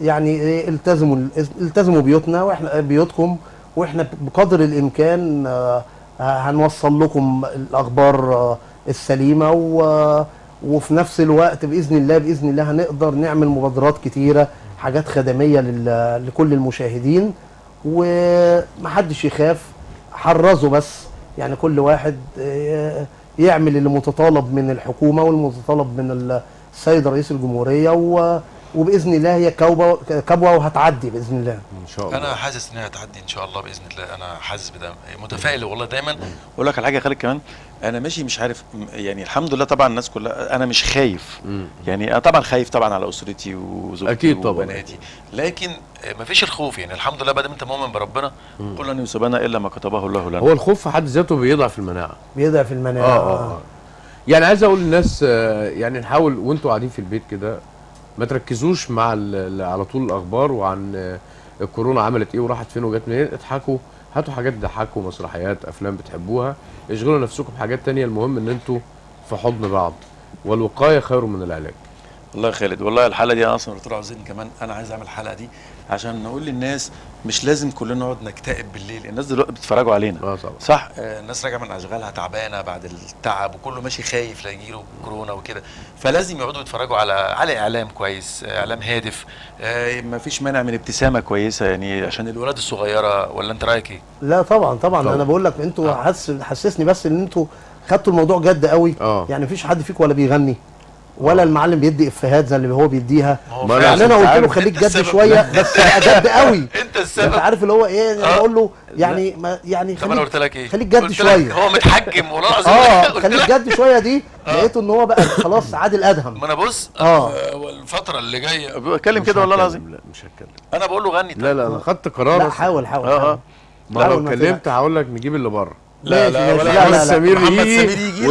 يعني ايه، التزموا بيوتنا واحنا بيوتكم، واحنا بقدر الامكان هنوصل لكم الاخبار السليمة، وفي نفس الوقت باذن الله باذن الله هنقدر نعمل مبادرات كتيرة، حاجات خدميه لكل المشاهدين، ومحدش يخاف، حرزوا بس يعني كل واحد يعمل اللي متطالب من الحكومة والمتطالب من السيد رئيس الجمهورية، وباذن الله هي كبوة وهتعدي باذن الله ان شاء الله. انا حاسس انها هتعدي ان شاء الله باذن الله، انا حاسس بده، متفائل والله دايما. اقول لك على حاجة يا خالد كمان، انا ماشي مش عارف يعني، الحمد لله طبعا الناس كلها، انا مش خايف يعني، انا طبعا خايف طبعا على اسرتي وزوجتي وبناتي، لكن ما فيش الخوف يعني، الحمد لله. ما دام انت مؤمن بربنا قل لن يصيبنا الا ما كتبه الله لنا. هو الخوف في حد ذاته بيضعف المناعة، بيضعف المناعة. يعني عايز اقول للناس يعني نحاول وانتوا قاعدين في البيت كده ما تركزوش مع على طول الاخبار وعن الكورونا عملت ايه وراحت فين وجت منين. اضحكوا، هاتوا حاجات تضحكوا، مسرحيات، افلام بتحبوها، اشغلوا نفسكم بحاجات تانية، المهم ان انتوا في حضن بعض، والوقاية خير من العلاج. والله يا خالد، والله الحلقة دي انا اصلا قلت له عاوزين كمان، انا عايز اعمل الحلقة دي عشان نقول للناس مش لازم كلنا نقعد نكتئب بالليل، الناس دلوقتي بيتفرجوا علينا. طبعا صح. الناس راجعه من اشغالها تعبانة بعد التعب، وكله ماشي خايف لا يجيله كورونا وكده، فلازم يقعدوا يتفرجوا على اعلام كويس، اعلام هادف، ما فيش مانع من ابتسامة كويسة يعني عشان الولاد الصغيرة. ولا انت رايك ايه؟ لا طبعا طبعا. انا بقول لك انتوا حسسني بس ان انتوا خدتوا الموضوع جد قوي. يعني مفيش حد فيكم ولا بيغني ولا المعلم بيدي افيهات زي اللي هو بيديها. يعني انا قلت له خليك جد شوية، بس جد قوي. انت السبب. انت عارف اللي هو ايه، انا بقول له يعني ما يعني خليك، انا قلت لك ايه، خليك جد شوية، هو متحجم والله العظيم. خليك جد شوية دي لقيته ان هو بقى خلاص عادل ادهم. ما انا بص الفترة اللي جاية بتكلم كده والله العظيم. لا مش هتكلم، انا بقول له غني. لا لا انا خدت قرار. لا حاول حاول. ما لو اتكلمت هقول لك نجيب اللي بره. لا لا ولا لا سمير محمد سمير يجي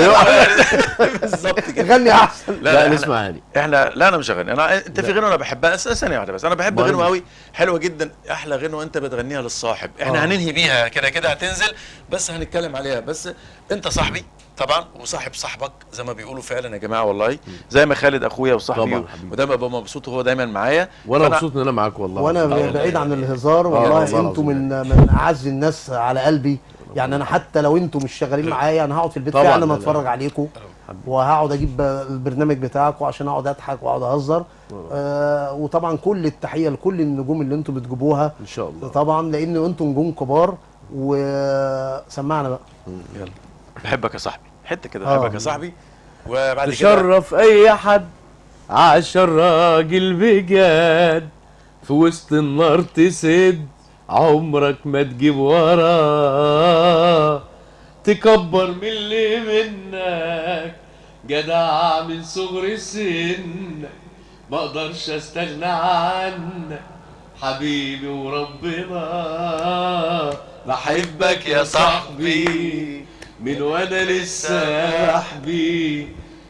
بالظبط كده غني احسن. لا نسمع هاني. احنا لا انا مش هغني، انا انت في غنوه انا بحبها ثانية واحدة بس، انا بحب غنوه قوي حلوة جدا، احلى غنوه انت بتغنيها للصاحب، احنا هننهي بيها كده كده هتنزل بس هنتكلم عليها. بس انت صاحبي طبعا وصاحب صاحبك زي ما بيقولوا فعلا يا جماعة والله، زي ما خالد اخويا وصاحبي ودايما ببقى مبسوط وهو دايما معايا، وانا مبسوط ان انا معاك والله. وانا بعيد عن الهزار والله، انتوا من اعز الناس على قلبي يعني. انا حتى لو انتوا مش شغالين معايا انا هقعد في البيت فعلا اتفرج عليكم، وهقعد اجيب البرنامج بتاعكم عشان اقعد اضحك واقعد اهزر. وطبعا كل التحية لكل النجوم اللي انتوا بتجيبوها ان شاء الله طبعا، لان انتوا نجوم كبار. وسمعنا بقى يلا بحبك يا صاحبي، حتة كده بحبك يا صاحبي. وبعد كده تشرف اي حد عشان راجل بجد، في وسط النار تسد عمرك ما تجيب وراه، تكبر من اللي منك جدع من صغر سنك، ما اقدرش استغنى عنك حبيبي وربنا، بحبك يا صاحبي من وانا لسه صاحبي،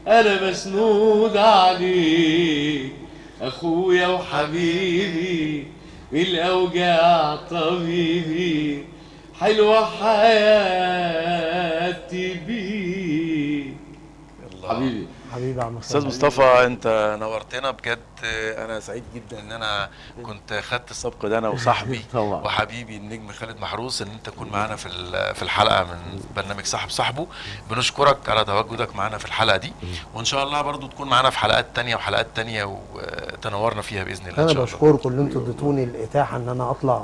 انا مسنود عليك اخويا وحبيبي، الاوجاع طبيبي، حلوة حياتي بيك حبيبي. حبيبي يا عم استاذ مصطفى انت نورتنا بجد، انا سعيد جدا ان انا كنت خدت السبق ده انا وصاحبي وحبيبي النجم خالد محروس، ان انت تكون معانا في الحلقة من برنامج صاحب صاحبه. بنشكرك على تواجدك معانا في الحلقة دي، وان شاء الله برضو تكون معانا في حلقات تانية وحلقات تانية وتنورنا فيها باذن الله. انا بشكركم ان انتوا اديتوني الاتاحه ان انا اطلع،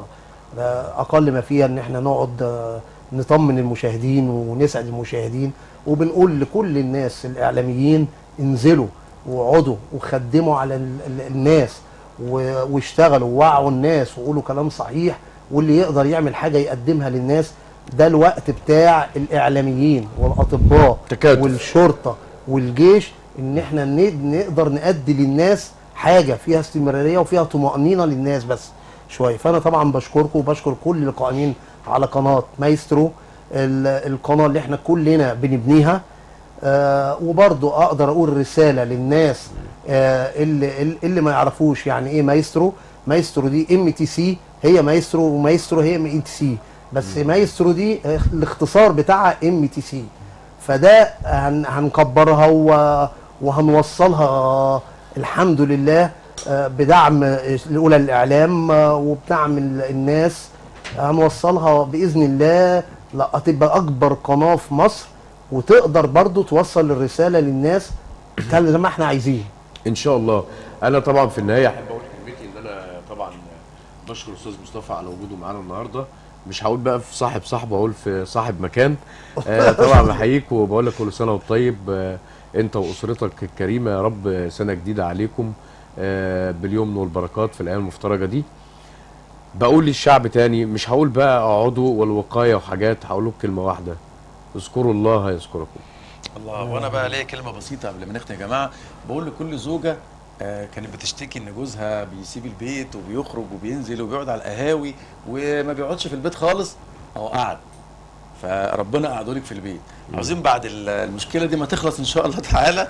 اقل ما فيها ان احنا نقعد نطمن المشاهدين ونسعد المشاهدين، وبنقول لكل الناس الاعلاميين انزلوا واقعدوا وخدموا على الناس واشتغلوا ووعوا الناس وقولوا كلام صحيح، واللي يقدر يعمل حاجة يقدمها للناس. ده الوقت بتاع الاعلاميين والاطباء والشرطة والجيش، ان احنا نقدر نأدي للناس حاجة فيها استمرارية وفيها طمأنينة للناس بس شوية. فانا طبعا بشكركم وبشكر كل القائمين على قناة مايسترو، القناة اللي احنا كلنا بنبنيها. وبرضو اقدر اقول رسالة للناس اللي ما يعرفوش يعني ايه مايسترو. مايسترو دي MTC، هي مايسترو، ومايسترو هي MTC، بس مايسترو دي الاختصار بتاعها MTC. فده هنكبرها وهنوصلها الحمد لله بدعم الاولى الاعلام وبدعم الناس، هنوصلها باذن الله لا هتبقى اكبر قناة في مصر، وتقدر برضو توصل الرسالة للناس زي ما احنا عايزين ان شاء الله. انا طبعا في النهاية احب اقول كلمتي، ان انا طبعا بشكر الاستاذ مصطفى على وجوده معانا النهارده. مش هقول بقى في صاحب صاحبه، هقول في صاحب مكان. طبعا بحييك وبقول لك كل سنة وانت طيب، انت واسرتك الكريمة، يا رب سنة جديدة عليكم باليمن والبركات في الايام المفترجه دي. بقول للشعب تاني، مش هقول بقى اقعدوا والوقاية وحاجات، هقول لكم كلمة واحدة: اذكروا الله يذكركم. الله. وانا بقى ليا كلمة بسيطة قبل ما نختم يا جماعة، بقول لكل زوجه كانت بتشتكي ان جوزها بيسيب البيت وبيخرج وبينزل وبيقعد على القهاوي وما بيقعدش في البيت خالص، او قعد، فربنا قعدوا لك في البيت. عاوزين بعد المشكلة دي ما تخلص ان شاء الله تعالى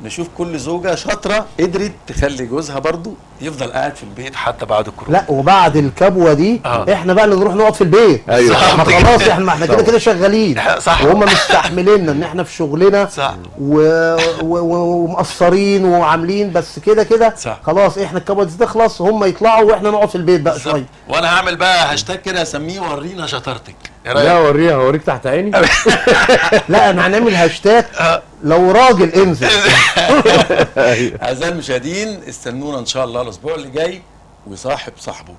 نشوف كل زوجه شاطرة قدرت تخلي جوزها برضو يفضل قاعد في البيت حتى بعد الكورونا. لا، وبعد الكبوه دي احنا بقى اللي نروح نقعد في البيت. ايوه خلاص، احنا كده كده شغالين، صح، وهم مستحمليننا ان احنا في شغلنا ومقصرين وعاملين، بس كده كده خلاص احنا الكبوه دي تخلص، هم يطلعوا واحنا نقعد في البيت بقى شوية. وانا هعمل بقى هاشتاج كده اسميه ورينا شطارتك. لا وريها، هوريك تحت عيني. لا انا هنعمل هاشتاج لو راجل انزل. اعزائي المشاهدين استنونا ان شاء الله الاسبوع اللي جاي وصاحب صاحبه.